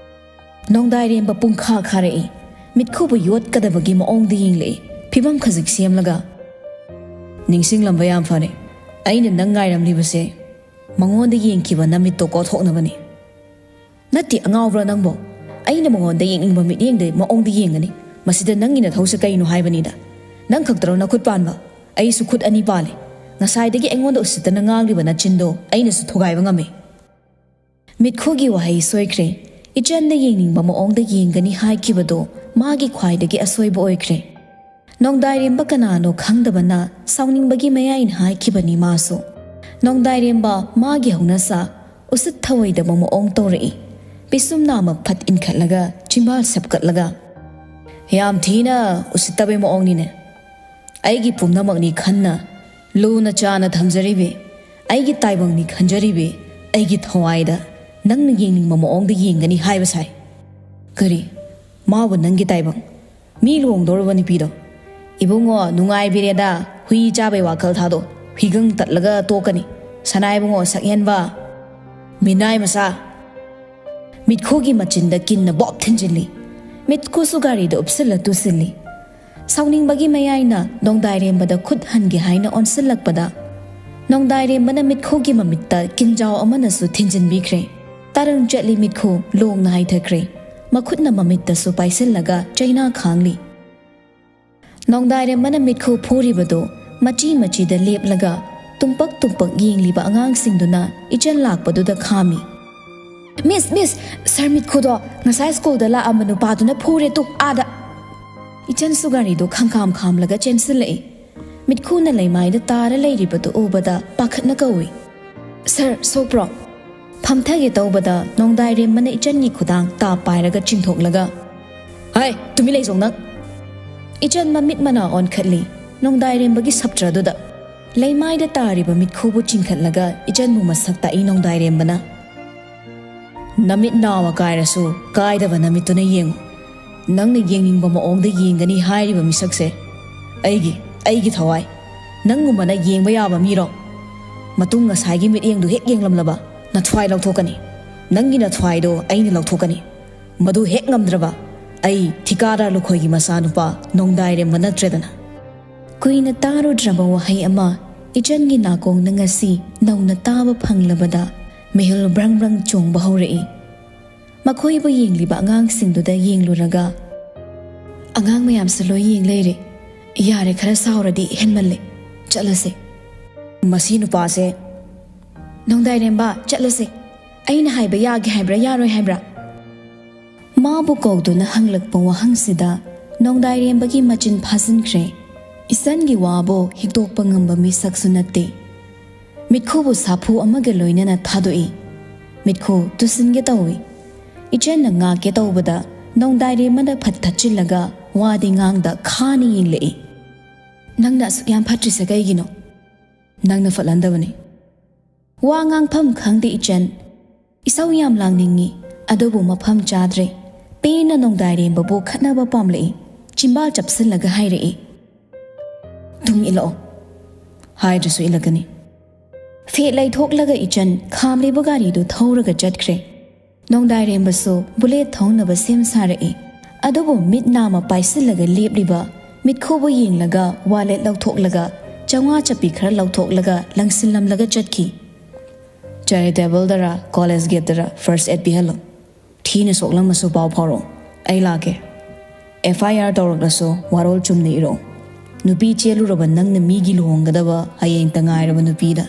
ꯅꯣꯡꯗꯥꯏꯔꯦꯝꯕ ꯄꯨꯡꯈꯥ ꯈꯥꯔꯛꯏ꯫ ꯃꯤꯠꯈꯨꯕꯨ ꯌꯣꯠꯀꯗꯕꯒꯤ ꯃꯑꯣꯡꯗ ꯌꯦꯡꯂꯛꯏ꯫ ꯐꯤꯕꯝ ꯈꯖꯤꯛ ꯁꯦꯝꯂꯒ, "ꯅꯤꯡꯁꯤꯡꯂꯝꯕ ꯌꯥꯝ ꯐꯔꯦ꯫ ꯑꯩꯅ ꯅꯪ ꯉꯥꯏꯔꯝꯂꯤꯕꯁꯦ ꯃꯉꯣꯟꯗ ꯌꯦꯡꯈꯤꯕ ꯅꯃꯤꯠꯇꯣ ꯀꯣꯊꯣꯛꯅꯕꯅꯤ꯫" "ꯅꯠꯇꯦ, ꯑꯉꯥꯎꯕ꯭ꯔꯥ ꯅꯪꯕꯣ? ꯑꯩꯅ ꯃꯉꯣꯟꯗ ꯌꯦꯡꯅꯤꯡꯕ ꯃꯤꯠꯌꯦꯡꯗ ꯃꯑꯣꯡꯗ ꯌꯦꯡꯒꯅꯤ꯫ ꯃꯁꯤꯗ ꯅꯪꯒꯤ ꯅꯊꯧꯁꯦ ꯀꯩꯅꯣ ꯍꯥꯏꯕꯅꯤꯗ꯫ ꯅꯪ ꯈꯛꯇꯔꯣ ꯅꯈꯨꯠ ꯄꯥꯟꯕ? ꯑꯩꯁꯨ ꯈꯨꯠ ꯑꯅꯤ ꯄꯥꯜꯂꯦ꯫ ꯉꯁꯥꯏꯗꯒꯤ ꯑꯩꯉꯣꯟꯗ ꯎꯁꯤꯠꯇꯅ ꯉꯥꯡꯂꯤꯕ ꯅꯆꯤꯟꯗꯣ ꯑꯩꯅꯁꯨ ꯊꯨꯒꯥꯏꯕ ꯉꯝꯃꯤ꯫" ꯃꯤꯠꯈꯨꯒꯤ ꯋꯥꯍꯩ ꯁꯣꯏꯈ꯭ꯔꯦ꯫ ꯏꯆꯟꯅ ꯌꯦꯡꯅꯤꯡꯕ ꯃꯑꯣꯡꯗ ꯌꯦꯡꯒꯅꯤ ꯍꯥꯏꯈꯤꯕꯗꯣ ꯃꯥꯒꯤ ꯈ꯭ꯋꯥꯏꯗꯒꯤ ꯑꯁꯣꯏꯕ ꯑꯣꯏꯈ꯭ꯔꯦ꯫ ꯅꯣꯡꯗꯥꯏꯔꯦꯝꯕ ꯀꯅꯥꯅꯣ ꯈꯪꯗꯕꯅ ꯁꯥꯎꯅꯤꯡꯕꯒꯤ ꯃꯌꯥꯏꯅ ꯍꯥꯏꯈꯤꯕꯅꯤ ꯃꯥꯁꯨ꯫ ꯅꯣꯡꯗꯥꯏꯔꯦꯝꯕ ꯃꯥꯒꯤ ꯍꯧꯅꯁꯥ ꯎꯁꯤꯠ ꯊꯑꯣꯏꯗꯕ ꯃꯑꯣꯡ ꯇꯧꯔꯛꯏ꯫ ꯄꯤꯁꯨꯝ ꯅꯥꯃ ꯐꯠ ꯏꯟꯈꯠꯂꯒ ꯆꯤꯝꯕꯥꯜ ꯁꯦꯞꯀꯠꯂꯒ, "ꯌꯥꯝ ꯊꯤꯅ ꯎꯁꯤꯠꯇꯕꯩ ꯃꯑꯣꯡꯅꯤꯅꯦ꯫ ꯑꯩꯒꯤ ꯄꯨꯝꯅꯃꯛꯅꯤ ꯈꯟꯅ ꯂꯨꯅ ꯆꯥꯅ ꯊꯝꯖꯔꯤꯕꯤ, ꯑꯩꯒꯤ ꯇꯥꯏꯕꯪꯅꯤ ꯈꯟꯖꯔꯤꯕꯤ, ꯑꯩꯒꯤ ꯊꯋꯥꯏꯗ ꯅꯪꯅ ꯌꯦꯡꯅꯤꯡꯕ ꯃꯑꯣꯡꯗ ꯌꯦꯡꯒꯅꯤ ꯍꯥꯏꯕ ꯁꯥꯏ꯫ ꯀꯔꯤ? ꯃꯥꯕꯨ ꯅꯪꯒꯤ ꯇꯥꯏꯕꯪ? ꯃꯤ ꯂꯨꯍꯣꯡꯗꯧꯔꯕ ꯅꯨꯄꯤꯗꯣ? ꯏꯕꯨꯡꯉꯣ, ꯅꯨꯡꯉꯥꯏꯕꯤꯔꯦꯗ, ꯍꯨꯏ ꯆꯥꯕꯩ ꯋꯥꯈꯜ ꯊꯥꯗꯣꯛ꯫ ꯍꯨꯏꯒꯪ ꯇꯠꯂꯒ ꯇꯣꯛꯀꯅꯤ꯫ ꯁꯅꯥ ꯏꯕꯨꯡꯉꯣ, ꯁꯛꯍꯦꯟꯕ, ꯃꯤꯅꯥꯏ ꯃꯆꯥ!" ꯃꯤꯠꯈꯨꯒꯤ ꯃꯆꯤꯟꯗ ꯀꯤꯟꯅ ꯕꯣꯞ ꯊꯤꯟꯖꯤꯜꯂꯤ꯫ ꯃꯤꯠꯈꯨꯁꯨ ꯒꯥꯔꯤꯗ ꯎꯞꯁꯤꯜꯂ ꯇꯨꯁꯤꯜꯂꯤ꯫ ꯁꯥꯎꯅꯤꯡꯕꯒꯤ ꯃꯌꯥꯏꯅ ꯅꯣꯡꯗꯥꯏꯔꯦꯝꯕꯗ ꯈꯨꯠ ꯍꯟꯒꯦ ꯍꯥꯏꯅ ꯑꯣꯟꯁꯤꯜꯂꯛꯄꯗ, ꯅꯣꯡꯗꯥꯏꯔꯦꯝꯕꯅ ꯃꯤꯠꯈꯨꯒꯤ ꯃꯃꯤꯠꯇ ꯀꯤꯟꯖꯥꯎ ꯑꯃꯅꯁꯨ ꯊꯤꯟꯖꯤꯟꯕꯤꯈ꯭ꯔꯦ꯫ ꯇꯔꯪ ꯆꯠꯂꯤ ꯃꯤꯠꯈꯨ ꯂꯣꯡꯅ ꯍꯥꯏꯊꯈ꯭ꯔꯦ꯫ ꯃꯈꯨꯠꯅ ꯃꯃꯤꯠꯇꯁꯨ ꯄꯥꯏꯁꯤꯜꯂꯒ ꯆꯩꯅꯥ ꯈꯥꯡꯂꯤ꯫ ꯅꯣꯡꯗꯥꯏꯔꯦꯝꯕꯅ ꯃꯤꯠꯈꯨ ꯐꯨꯔꯤꯕꯗꯨ ꯃꯆꯤ ꯃꯆꯤꯗ ꯂꯦꯞꯂꯒ ꯇꯨꯝꯄꯛ ꯇꯨꯝꯄꯛ ꯌꯦꯡꯂꯤꯕ ꯑꯉꯥꯡꯁꯤꯡꯗꯨꯅ ꯏꯆꯟ ꯂꯥꯛꯄꯗꯨꯗ ꯈꯥꯝꯃꯤ꯫ "ꯃꯤꯁ, ꯃꯤꯁ, ꯁꯥꯔ ꯃꯤꯠꯈꯨꯗꯣ ꯉꯁꯥꯏ ꯁ꯭ꯀꯨꯜꯗ ꯂꯥꯛꯑꯝꯕ ꯅꯨꯄꯥꯗꯨꯅ ꯐꯨꯔꯦ ꯇꯨ ꯑꯥꯗ!" ꯏꯆꯟꯁꯨ ꯒꯥꯔꯤꯗꯨ ꯈꯪꯈꯥꯝ ꯈꯥꯝꯂꯒ ꯆꯦꯟꯁꯤꯜꯂꯛꯏ꯫ ꯃꯤꯠꯈꯨꯅ ꯂꯩꯃꯥꯏꯗ ꯇꯥꯔ ꯂꯩꯔꯤꯕꯗꯨ ꯎꯕꯗ ꯄꯥꯈꯠꯅ ꯀꯧꯏ, "ꯁꯥꯔ, ꯁꯣꯛꯄ꯭ꯔꯣ?" ꯐꯝꯊꯒꯦ ꯇꯧꯕꯗ ꯅꯣꯡꯗꯥꯏꯔꯦꯝꯕꯅ ꯏꯆꯟꯒꯤ ꯈꯨꯗꯥꯡ ꯇꯥꯞ ꯄꯥꯏꯔꯒ ꯆꯤꯡꯊꯣꯛꯂꯒ, "ꯍꯥꯏ, ꯇꯨꯃꯤꯟ ꯂꯩꯖꯧ ꯅꯪ!" ꯏꯆꯟ ꯃꯃꯤꯠ ꯃꯅꯥ ꯑꯣꯟꯈꯠꯂꯤ ꯅꯣꯡꯗꯥꯏꯔꯦꯝꯕꯒꯤ ꯁꯞꯇ꯭ꯔꯗꯨꯗ꯫ ꯂꯩꯃꯥꯏꯗ ꯇꯥꯔꯤꯕ ꯃꯤꯠꯈꯨꯕꯨ ꯆꯤꯡꯈꯠꯂꯒ ꯏꯆꯟꯕꯨ ꯃꯁꯛ ꯇꯥꯛꯏ ꯅꯣꯡꯗꯥꯏꯔꯦꯝꯕꯅ꯫ "ꯅꯃꯤꯠ ꯅꯥꯋꯥ ꯀꯥꯏꯔꯁꯨ ꯀꯥꯏꯗꯕ ꯅꯃꯤꯠꯇꯨꯅ ꯌꯦꯡꯉꯨ꯫ ꯅꯪꯅ ꯌꯦꯡꯅꯤꯡꯕ ꯃꯑꯣꯡꯗ ꯌꯦꯡꯒꯅꯤ ꯍꯥꯏꯔꯤꯕ ꯃꯤꯁꯛꯁꯦ ꯑꯩꯒꯤ, ꯑꯩꯒꯤ ꯊꯋꯥꯏ꯫ ꯅꯪꯒꯨꯝꯕꯅ ꯌꯦꯡꯕ ꯌꯥꯕ ꯃꯤꯔꯣ? ꯃꯇꯨꯡ ꯉꯁꯥꯏꯒꯤ ꯃꯤꯠꯌꯦꯡꯗꯨ ꯍꯦꯛ ꯌꯦꯡꯂꯝꯂꯕ ꯅꯊ꯭ꯋꯥꯏ ꯂꯧꯊꯣꯛꯀꯅꯤ꯫ ꯅꯪꯒꯤ ꯅꯊ꯭ꯋꯥꯏꯗꯣ ꯑꯩꯅ ꯂꯧꯊꯣꯛꯀꯅꯤ꯫ ꯃꯗꯨ ꯍꯦꯛ ꯉꯝꯗ꯭ꯔꯕ ꯑꯩ ꯊꯤꯀꯥꯗꯥꯔ ꯂꯨꯈꯣꯏꯒꯤ ꯃꯆꯥꯅꯨꯄꯥ ꯅꯣꯡꯗꯥꯏꯔꯦꯝꯕ ꯅꯠꯇ꯭ꯔꯦꯗꯅ!" ꯀꯨꯏꯅ ꯇꯥꯔꯨꯗ꯭ꯔꯕ ꯋꯥꯍꯩ ꯑꯃ ꯏꯆꯟꯒꯤ ꯅꯥꯀꯣꯡꯅ ꯉꯁꯤ ꯅꯧꯅ ꯇꯥꯕ ꯐꯪꯂꯕꯗ ꯃꯤꯍꯨꯜ ꯕ꯭ꯔꯪ ꯕ꯭ꯔꯪ ꯆꯣꯡꯕ ꯍꯧꯔꯛꯏ꯫ ꯃꯈꯣꯏꯕꯨ ꯌꯦꯡꯂꯤꯕ ꯑꯉꯥꯡꯁꯤꯡꯗꯨꯗ ꯌꯦꯡꯂꯨꯔꯒ, "ꯑꯉꯥꯡ ꯃꯌꯥꯝꯁꯨ ꯂꯣꯏ ꯌꯦꯡ ꯂꯩꯔꯦ꯫ ꯌꯥꯔꯦ, ꯈꯔ ꯁꯥꯎꯔꯗꯤ ꯍꯦꯟꯃꯜꯂꯦ꯫ ꯆꯠꯂꯁꯦ꯫" "ꯃꯁꯤ ꯅꯨꯄꯥꯁꯦ!" "ꯅꯣꯡꯗꯥꯏꯔꯦꯝꯕ, ꯆꯠꯂꯁꯦ꯫ ꯑꯩꯅ ꯍꯥꯏꯕ ꯌꯥꯒꯦ ꯍꯥꯏꯕ꯭ꯔꯥ, ꯌꯥꯔꯣꯏ ꯍꯥꯏꯕ꯭ꯔꯥ?" ꯃꯥꯕꯨ ꯀꯧꯗꯨꯅ ꯍꯪꯂꯛꯄ ꯋꯥꯍꯪꯁꯤꯗ ꯅꯣꯡꯗꯥꯏꯔꯦꯝꯕꯒꯤ ꯃꯆꯤꯟ ꯐꯥꯖꯤꯟꯈ꯭ꯔꯦ꯫ ꯏꯆꯟꯒꯤ ꯋꯥꯕꯨ ꯍꯤꯛꯇꯣꯛꯄ ꯉꯝꯕ ꯃꯤꯁꯛꯁꯨ ꯅꯠꯇꯦ꯫ ꯃꯤꯠꯈꯨꯕꯨ ꯁꯥꯐꯨ ꯑꯃꯒ ꯂꯣꯏꯅꯅ ꯊꯥꯗꯣꯛꯏ꯫ ꯃꯤꯠꯈꯨ ꯇꯨꯁꯤꯟꯒꯦ ꯇꯧꯏ꯫ ꯏꯆꯟꯅ ꯉꯥꯛꯀꯦ ꯇꯧꯕꯗ ꯅꯣꯡꯗꯥꯏꯔꯦꯝꯕꯅ ꯐꯠ ꯊꯠꯆꯤꯜꯂꯒ ꯋꯥꯗꯤ ꯉꯥꯡꯗ ꯈꯥꯅ ꯌꯦꯡꯂꯛꯏ꯫ "ꯅꯪꯅ ꯑꯁꯨꯛ ꯌꯥꯝ ꯐꯠꯇ꯭ꯔꯤꯁꯦ ꯀꯩꯒꯤꯅꯣ?" "ꯅꯪꯅ ꯐꯠꯍꯟꯗꯕꯅꯤ꯫" ꯋꯥ ꯉꯥꯡꯐꯝ ꯈꯪꯗꯦ ꯏꯆꯟ꯫ ꯏꯁꯧ ꯌꯥꯝ ꯂꯥꯡꯅꯤꯡꯉꯤ, ꯑꯗꯨꯕꯨ ꯃꯐꯝ ꯆꯥꯗ꯭ꯔꯦ꯫ ꯄꯦꯟꯅ ꯅꯣꯡꯗꯥꯏꯔꯦꯝꯕꯕꯨ ꯈꯠꯅꯕ ꯄꯥꯝꯂꯛꯏ꯫ ꯆꯤꯝꯕꯥꯜ ꯆꯞꯁꯤꯜꯂꯒ ꯍꯥꯏꯔꯛꯏ, "ꯇꯨꯡ ꯏꯜꯂꯛꯑꯣ꯫" ꯍꯥꯏꯗ꯭ꯔꯁꯨ ꯏꯜꯂꯛꯀꯅꯤ꯫ ꯐꯦꯠ ꯂꯩꯊꯣꯛꯂꯒ ꯏꯆꯟ ꯈꯥꯝꯂꯤꯕ ꯒꯥꯔꯤꯗꯨ ꯊꯧꯔꯒ ꯆꯠꯈ꯭ꯔꯦ꯫ ꯅꯣꯡꯗꯥꯏꯔꯦꯝꯕꯁꯨ ꯕꯨꯂꯦꯠ ꯊꯧꯅꯕ ꯁꯦꯝ ꯁꯥꯔꯛꯏ꯫ ꯑꯗꯨꯕꯨ ꯃꯤꯠ ꯅꯥꯃ ꯄꯥꯏꯁꯤꯜꯂꯒ ꯂꯦꯞꯂꯤꯕ ꯃꯤꯠꯈꯨꯕꯨ ꯌꯦꯡꯂꯒ ꯋꯥꯂꯦꯠ ꯂꯧꯊꯣꯛꯂꯒ ꯆꯥꯝꯃꯉꯥ ꯆꯞꯄꯤ ꯈꯔ ꯂꯧꯊꯣꯛꯂꯒ ꯂꯪꯁꯤꯜꯂꯝꯂꯒ ꯆꯠꯈꯤ꯫ "ꯆꯦꯔꯤꯇꯦꯕꯜꯗꯔ ꯀꯣꯂꯦꯖ ꯒꯦꯠꯇꯔ ꯐꯥꯔꯁ ꯑꯦꯗ ꯄꯤꯍꯜꯂꯣ꯫ ꯊꯤꯅ ꯁꯣꯛꯂꯝꯃꯁꯨ ꯄꯥꯎ ꯐꯥꯎꯔꯛꯑꯣ꯫ ꯑꯩ ꯂꯥꯛꯀꯦ꯫" ꯑꯦꯐ ꯑꯥꯏ ꯑꯥꯔ ꯇꯧꯔꯛꯂꯁꯨ ꯋꯥꯔꯣꯜ ꯆꯨꯝꯅ ꯏꯔꯛꯎ꯫ ꯅꯨꯄꯤ ꯆꯦꯜꯂꯨꯔꯕ ꯅꯪꯅ ꯃꯤꯒꯤ ꯂꯨꯍꯣꯡꯒꯗꯕ ꯍꯌꯦꯡꯇ ꯉꯥꯏꯔꯕ ꯅꯨꯄꯤꯗ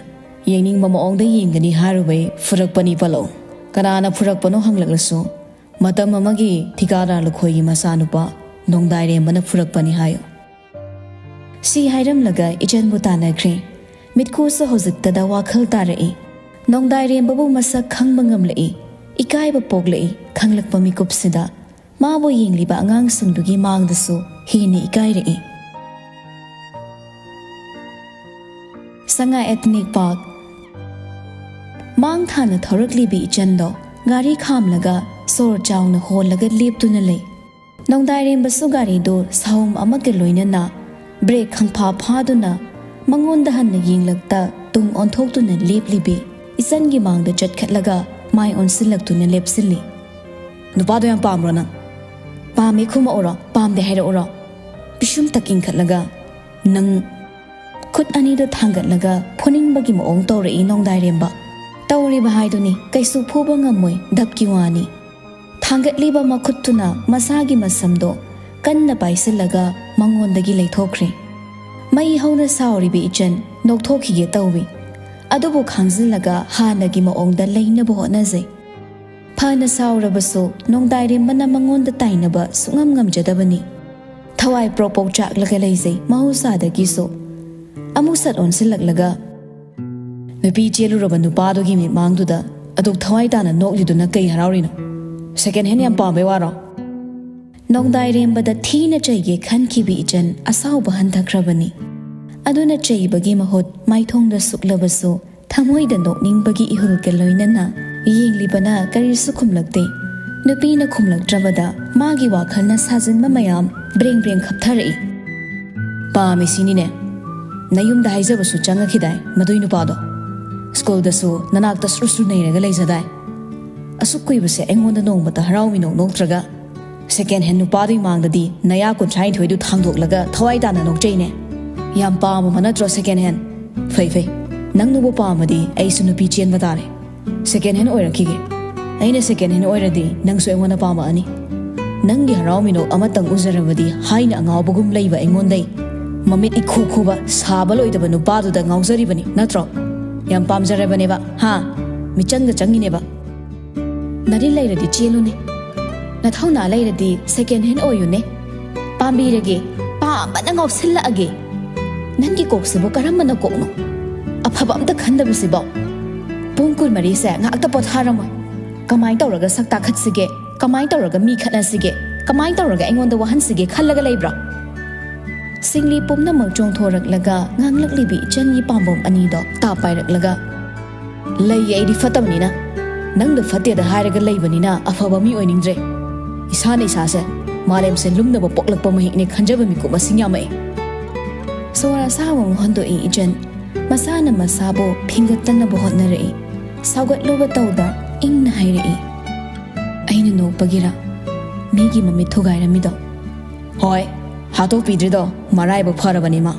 ꯌꯦꯡꯅꯤꯡꯕ ꯃꯑꯣꯡꯗ ꯌꯦꯡꯒꯅꯤ ꯍꯥꯏꯔꯨꯕꯩ ꯐꯨꯔꯛꯄꯅꯤ ꯄꯜꯂꯛꯎ꯫ ꯀꯅꯥꯅ ꯐꯨꯔꯛꯄꯅꯣ ꯍꯪꯂꯛꯂꯁꯨ, ꯃꯇꯝ ꯑꯃꯒꯤ ꯊꯤꯀꯥꯗꯥꯔ ꯂꯨꯈꯣꯏꯒꯤ ꯃꯆꯥꯅꯨꯄꯥ ꯅꯣꯡꯗꯥꯏꯔꯦꯝꯕꯅ ꯐꯨꯔꯛꯄꯅꯤ ꯍꯥꯏꯌꯨ꯫ ꯁꯤ ꯍꯥꯏꯔꯝꯂꯒ ꯏꯆꯟꯕꯨ ꯇꯥꯟꯅꯈ꯭ꯔꯦ꯫ ꯃꯤꯠꯈꯨꯁꯨ ꯍꯧꯖꯤꯛꯇꯗ ꯋꯥꯈꯜ ꯇꯥꯔꯛꯏ꯫ ꯅꯣꯡꯗꯥꯏꯔꯦꯝꯕꯕꯨ ꯃꯁꯛ ꯈꯪꯕ ꯉꯝꯂꯛꯏ꯫ ꯏꯀꯥꯏꯕ ꯄꯣꯛꯂꯛꯏ꯫ ꯈꯪꯂꯛꯄ ꯃꯤꯀꯨꯞꯁꯤꯗ ꯃꯥꯕꯨ ꯌꯦꯡꯂꯤꯕ ꯑꯉꯥꯡꯁꯤꯡꯗꯨꯒꯤ ꯃꯥꯡꯗꯁꯨ ꯍꯦꯟꯅ ꯏꯀꯥꯏꯔꯛꯏ꯫ ꯁꯉꯥꯏ ꯑꯦꯊꯅꯤꯛ ꯄꯥꯔꯛ꯫ ꯃꯥꯡ ꯊꯥꯅ ꯊꯧꯔꯛꯂꯤꯕꯤ ꯏꯆꯟꯗꯣ ꯒꯥꯔꯤ ꯈꯥꯝꯂꯒ ꯁꯣꯔ ꯆꯥꯎꯅ ꯍꯣꯜꯂꯒ ꯂꯦꯞꯇꯨꯅ ꯂꯩ꯫ ꯅꯣꯡꯗꯥꯏꯔꯦꯝꯕꯁꯨ ꯒꯥꯔꯤꯗꯨ ꯁꯥꯍꯨꯝ ꯑꯃꯒ ꯂꯣꯏꯅꯅ ꯕ꯭ꯔꯦꯛ ꯈꯪꯐꯥ ꯐꯥꯗꯨꯅ ꯃꯉꯣꯟꯗ ꯍꯟꯅ ꯌꯦꯡꯂꯛꯇ ꯇꯨꯡ ꯑꯣꯟꯊꯣꯛꯇꯨꯅ ꯂꯦꯞꯂꯤꯕꯤ ꯏꯆꯟꯒꯤ ꯃꯥꯡꯗ ꯆꯠꯈꯠꯂꯒ ꯃꯥꯏ ꯑꯣꯟꯁꯤꯜꯂꯛꯇꯨꯅ ꯂꯦꯞꯁꯤꯜꯂꯤ꯫ "ꯅꯨꯄꯥꯗꯣ ꯌꯥꯝ ꯄꯥꯝꯕ꯭ꯔꯣ ꯅꯪ?" "ꯄꯥꯝꯃꯦ, ꯈꯨꯝꯃꯛꯎꯔꯣ? ꯄꯥꯝꯗꯦ ꯍꯥꯏꯔꯛꯎꯔꯣ?" ꯄꯤꯁꯨꯝ ꯇꯛ ꯏꯟꯈꯠꯂꯒ, "ꯅꯪ!" ꯈꯨꯠ ꯑꯅꯤꯗꯣ ꯊꯥꯡꯒꯠꯂꯒ ꯐꯨꯅꯤꯡꯕꯒꯤ ꯃꯑꯣꯡ ꯇꯧꯔꯛꯏ ꯅꯣꯡꯗꯥꯏꯔꯦꯝꯕ꯫ ꯇꯧꯔꯤꯕ ꯍꯥꯏꯗꯨꯅꯤ, ꯀꯩꯁꯨ ꯐꯨꯕ ꯉꯝꯃꯣꯏ, ꯙꯞꯀꯤ ꯋꯥꯅꯤ꯫ ꯊꯥꯡꯒꯠꯂꯤꯕ ꯃꯈꯨꯠꯇꯨꯅ ꯃꯁꯥꯒꯤ ꯃꯁꯝꯗꯣ ꯀꯟꯅ ꯄꯥꯏꯁꯤꯜꯂꯒ ꯃꯉꯣꯟꯗꯒꯤ ꯂꯩꯊꯣꯛꯈ꯭ꯔꯦ꯫ ꯃꯩ ꯍꯧꯅ ꯁꯥꯎꯔꯤꯕ ꯏꯆꯟ ꯅꯣꯛꯊꯣꯛꯈꯤꯒꯦ ꯇꯧꯏ꯫ ꯑꯗꯨꯕꯨ ꯈꯥꯡꯖꯤꯜꯂꯒ ꯍꯥꯟꯅꯒꯤ ꯃꯑꯣꯡꯗ ꯂꯩꯅꯕ ꯍꯣꯠꯅꯖꯩ꯫ ꯐꯅ ꯁꯥꯎꯔꯕꯁꯨ ꯅꯣꯡꯗꯥꯏꯔꯦꯝꯕꯅ ꯃꯉꯣꯟꯗ ꯇꯥꯏꯅꯕ ꯁꯨꯡꯉꯝ ꯉꯝꯖꯗꯕꯅꯤ꯫ ꯊꯋꯥꯏ ꯄ꯭ꯔꯣꯛ ꯄ꯭ꯔꯣꯛ ꯆꯥꯛꯂꯒ ꯂꯩꯖꯩ ꯃꯍꯧꯁꯥꯗꯒꯤꯁꯨ꯫ ꯑꯃꯨꯛ ꯁꯠ ꯑꯣꯟꯁꯤꯜꯂꯛꯂꯒ, "ꯅꯨꯄꯤ ꯆꯦꯜꯂꯨꯔꯕ ꯅꯨꯄꯥꯗꯨꯒꯤ ꯃꯤꯠꯃꯥꯡꯗꯨꯗ ꯑꯗꯨꯛ ꯊꯋꯥꯏ ꯇꯥꯅ ꯅꯣꯛꯂꯤꯗꯨꯅ ꯀꯩ ꯍꯔꯥꯎꯔꯤꯅꯣ? ꯁꯦꯀꯦꯟ ꯍꯦꯟ ꯌꯥꯝ ꯄꯥꯝꯕꯩ ꯋꯥꯔꯣ?" ꯅꯣꯡꯗꯥꯏꯔꯦꯝꯕꯗ ꯊꯤꯅ ꯆꯩꯒꯦ ꯈꯟꯈꯤꯕꯤ ꯏꯆꯟ ꯑꯁꯥꯎꯕ ꯍꯟꯊꯈ꯭ꯔꯕꯅꯤ꯫ ꯑꯗꯨꯅ ꯆꯩꯕꯒꯤ ꯃꯍꯨꯠ ꯃꯥꯏꯊꯣꯡꯗ ꯁꯨꯛꯂꯕꯁꯨ ꯊꯃꯣꯏꯗ ꯅꯣꯛꯅꯤꯡꯕꯒꯤ ꯏꯍꯨꯜꯒ ꯂꯣꯏꯅꯅ ꯌꯦꯡꯂꯤꯕꯅ ꯀꯔꯤꯁꯨ ꯈꯨꯝꯂꯛꯇꯦ꯫ ꯅꯨꯄꯤꯅ ꯈꯨꯝꯂꯛꯇ꯭ꯔꯕꯗ ꯃꯥꯒꯤ ꯋꯥꯈꯜꯅ ꯁꯥꯖꯤꯟꯕ ꯃꯌꯥꯝ ꯕ꯭ꯔꯦꯡ ꯕ꯭ꯔꯦꯡ ꯈꯞꯊꯔꯛꯏ꯫ "ꯄꯥꯝꯃꯤ ꯁꯤꯅꯤꯅꯦ꯫ ꯅꯌꯨꯝꯗ ꯍꯥꯏꯖꯕꯁꯨ ꯆꯪꯉꯛꯈꯤꯗꯥꯏ ꯃꯗꯨꯏ ꯅꯨꯄꯥꯗꯣ? ꯁ꯭ꯀꯨꯜꯗꯁꯨ ꯅꯅꯥꯛꯇ ꯁꯨꯔ ꯁꯨꯔ ꯅꯩꯔꯒ ꯂꯩꯖꯗꯥꯏ? ꯑꯁꯨꯛ ꯀꯨꯏꯕꯁꯦ ꯑꯩꯉꯣꯟꯗ ꯅꯣꯡꯃꯇ ꯍꯔꯥꯎ ꯃꯤꯅꯣꯛ ꯅꯣꯛꯇ꯭ꯔꯒ, ꯁꯦꯀꯦꯟ ꯍꯦꯟ ꯅꯨꯄꯥꯗꯨꯒꯤ ꯃꯥꯡꯗꯗꯤ ꯅꯌꯥ ꯀꯨꯟꯊ꯭ꯔꯥꯅꯤꯊꯣꯏꯗꯨ ꯊꯥꯡꯗꯣꯛꯂꯒ ꯊꯋꯥꯏ ꯇꯥꯅ ꯅꯣꯛꯆꯩꯅꯦ꯫ ꯌꯥꯝ ꯄꯥꯝꯃꯕ ꯅꯠꯇ꯭ꯔꯣ ꯁꯦꯀꯦꯟ ꯍꯦꯟ? ꯐꯩ ꯐꯩ, ꯅꯪꯅꯕꯨ ꯄꯥꯝꯃꯗꯤ ꯑꯩꯁꯨ ꯅꯨꯄꯤ ꯆꯦꯟꯕ ꯇꯥꯔꯦ꯫ Second hand ꯑꯣꯏꯔꯛꯈꯤꯒꯦ꯫ ꯑꯩꯅ ꯁꯦꯀꯦꯟ ꯍꯦꯟ ꯑꯣꯏꯔꯗꯤ ꯅꯪꯁꯨ ꯑꯩꯉꯣꯟꯗ ꯄꯥꯝꯃꯛꯑꯅꯤ꯫" ꯅꯪꯒꯤ ꯍꯔꯥꯎ ꯃꯤꯅꯣꯛ ꯑꯃꯇꯪ ꯎꯖꯔꯕꯗꯤ ꯍꯥꯏꯅ ꯑꯉꯥꯎꯕꯒꯨꯝ ꯂꯩꯕ ꯑꯩꯉꯣꯟꯗꯩ ꯃꯃꯤꯠ ꯏꯈꯨ ꯈꯨꯕ ꯁꯥꯕ ꯂꯣꯏꯗꯕ ꯅꯨꯄꯥꯗꯨꯗ ꯉꯥꯎꯖꯔꯤꯕꯅꯤ ꯅꯠꯇ꯭ꯔꯣ? ꯌꯥꯝ ꯄꯥꯝꯖꯔꯕꯅꯦꯕ, ꯍꯥ? ꯃꯤꯆꯪꯒ ꯆꯪꯉꯤꯅꯦꯕ꯫ ꯅꯔꯤ ꯂꯩꯔꯗꯤ ꯆꯦꯜꯂꯨꯅꯦ꯫ ꯅꯊꯧꯅꯥ ꯂꯩꯔꯗꯤ second hand ꯑꯣꯏꯌꯨꯅꯦ꯫ ꯄꯥꯝꯕꯤꯔꯒꯦ, ꯄꯥꯝꯕꯅ ꯉꯥꯎꯁꯤꯜꯂꯛꯑꯒꯦ꯫ ꯅꯪꯒꯤ ꯀꯣꯛꯁꯤꯕꯨ ꯀꯔꯝꯕꯅ ꯀꯣꯛꯅꯣ? ꯑꯐꯕ ꯑꯝꯇ ꯈꯟꯗꯕꯁꯤꯕꯣ꯫ ꯄꯨꯡ ꯀꯨꯟꯃꯔꯤꯁꯦ ꯉꯥꯛꯇ ꯄꯣꯊꯥꯔꯝꯃꯣ꯫ ꯀꯃꯥꯏꯅ ꯇꯧꯔꯒ ꯁꯛ ꯇꯥꯈꯠꯁꯤꯒꯦ? ꯀꯃꯥꯏꯅ ꯇꯧꯔꯒ ꯃꯤ ꯈꯠꯅꯁꯤꯒꯦ? ꯀꯃꯥꯏꯅ ꯇꯧꯔꯒ ꯑꯩꯉꯣꯟꯗ ꯋꯥꯍꯟꯁꯤꯒꯦ ꯈꯜꯂꯒ ꯂꯩꯕ꯭ꯔꯣ? ꯁꯤꯡꯂꯤ ꯄꯨꯝꯅꯃꯛ ꯆꯣꯡꯊꯣꯔꯛꯂꯒ ꯉꯥꯡꯂꯛꯂꯤꯕꯤ ꯏꯆꯟꯒꯤ ꯄꯥꯝꯕꯣꯝ ꯑꯅꯤꯗꯣ ꯇꯥ ꯄꯥꯏꯔꯛꯂꯒ, "ꯂꯩꯌꯦ, ꯑꯩꯗꯤ ꯐꯠꯇꯕꯅꯤꯅ꯫ ꯅꯪꯗꯣ ꯐꯠꯇꯦꯗ ꯍꯥꯏꯔꯒ ꯂꯩꯕꯅꯤꯅ ꯑꯐꯕ ꯃꯤ ꯑꯣꯏꯅꯤꯡꯗ꯭ꯔꯦ꯫ ꯏꯁꯥꯅ ꯏꯁꯥꯁꯦ ꯃꯥꯂꯦꯝꯁꯦ ꯂꯨꯝꯅꯕ ꯄꯣꯛꯂꯛꯄ ꯃꯍꯤꯛꯅꯦ ꯈꯟꯖꯕ ꯃꯤꯀꯨꯞ ꯃꯁꯤꯡ ꯌꯥꯝꯃꯛꯑꯦ꯫" ꯁꯣꯔ ꯑꯁꯥꯕ ꯑꯃ ꯍꯣꯟꯗꯣꯛꯏ ꯏꯆꯟ꯫ ꯃꯁꯥꯅ ꯃꯁꯥꯕꯨ ꯐꯤꯡꯒꯠꯇꯅꯕ ꯍꯣꯠꯅꯔꯛꯏ꯫ ꯁꯥꯎꯒꯠꯂꯨꯕ ꯇꯧꯗ ꯏꯪꯅ ꯍꯥꯏꯔꯛꯏ, "ꯑꯩꯅ ꯅꯣꯛꯄꯒꯤꯔ? ꯃꯤꯒꯤ ꯃꯃꯤꯠ ꯊꯨꯒꯥꯏꯔꯝꯃꯤꯗꯣ?" "ꯍꯣꯏ, ꯍꯥꯠꯇꯣꯛꯄꯤꯗ꯭ꯔꯤꯗꯣ ꯃꯔꯥꯏꯕꯛ ꯐꯔꯕꯅꯤ ꯃꯥ꯫"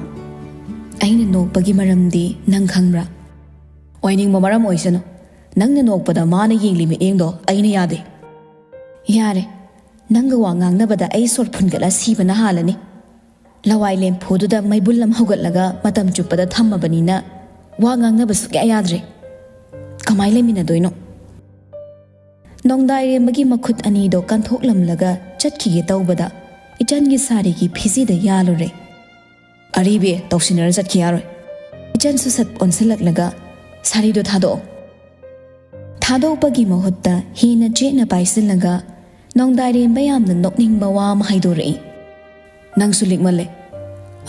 "ꯑꯩꯅ ꯅꯣꯛꯄꯒꯤ ꯃꯔꯝꯗꯤ ꯅꯪ ꯈꯪꯕ꯭ꯔꯥ?" "ꯑꯣꯏꯅꯤꯡꯕ ꯃꯔꯝ ꯑꯣꯏꯁꯅꯨ, ꯅꯪꯅ ꯅꯣꯛꯄꯗ ꯃꯥꯅ ꯌꯦꯡꯂꯤ ꯃꯤꯠꯌꯦꯡꯗꯣ ꯑꯩꯅ ꯌꯥꯗꯦ꯫" "ꯌꯥꯔꯦ, ꯅꯪꯒ ꯋꯥ ꯉꯥꯡꯅꯕꯗ ꯑꯩ ꯁꯣꯔ ꯐꯨꯟꯒꯠꯂ ꯁꯤꯕꯅ ꯍꯥꯜꯂꯅꯤ꯫ ꯂꯋꯥꯏ ꯂꯦꯝꯐꯨꯗꯨꯗ ꯃꯩꯕꯨꯜ ꯑꯃ ꯍꯧꯒꯠꯂꯒ ꯃꯇꯝ ꯆꯨꯞꯄꯗ ꯊꯝꯃꯕꯅꯤꯅ ꯋꯥ ꯉꯥꯡꯅꯕ ꯁꯨꯛꯌꯥ ꯌꯥꯗ꯭ꯔꯦ꯫ ꯀꯃꯥꯏ ꯂꯩꯃꯤꯟꯅꯗꯣꯏꯅꯣ?" ꯅꯣꯡꯗꯥꯏꯔꯦꯝꯕꯒꯤ ꯃꯈꯨꯠ ꯑꯅꯤꯗꯣ ꯀꯟꯊꯣꯛꯂꯝꯂꯒ ꯆꯠꯈꯤꯒꯦ ꯇꯧꯕꯗ ꯏꯆꯟꯒꯤ ꯁꯥꯔꯤꯒꯤ ꯐꯤꯖꯤꯗ ꯌꯥꯜꯂꯨꯔꯦ꯫ "ꯑꯔꯤꯕꯤ, ꯇꯧꯁꯤꯟꯅꯔ ꯆꯠꯈꯤ ꯌꯥꯔꯣꯏ꯫" ꯏꯆꯟꯁꯨ ꯁꯠ ꯑꯣꯟꯁꯤꯜꯂꯛꯂꯒ, "ꯁꯥꯔꯤꯗꯣ ꯊꯥꯗꯣꯛꯑꯣ꯫" ꯊꯥꯗꯣꯛꯄꯒꯤ ꯃꯍꯨꯠꯇ ꯍꯦꯟꯅ ꯆꯦꯠꯅ ꯄꯥꯏꯁꯤꯜꯂꯒ ꯅꯣꯡꯗꯥꯏꯔꯦꯝꯕ ꯌꯥꯝꯅ ꯅꯣꯛꯅꯤꯡꯕ ꯋꯥ ꯑꯃ ꯍꯥꯏꯗꯣꯔꯛꯏ꯫ "ꯅꯪꯁꯨ ꯂꯤꯛꯃꯜꯂꯦ꯫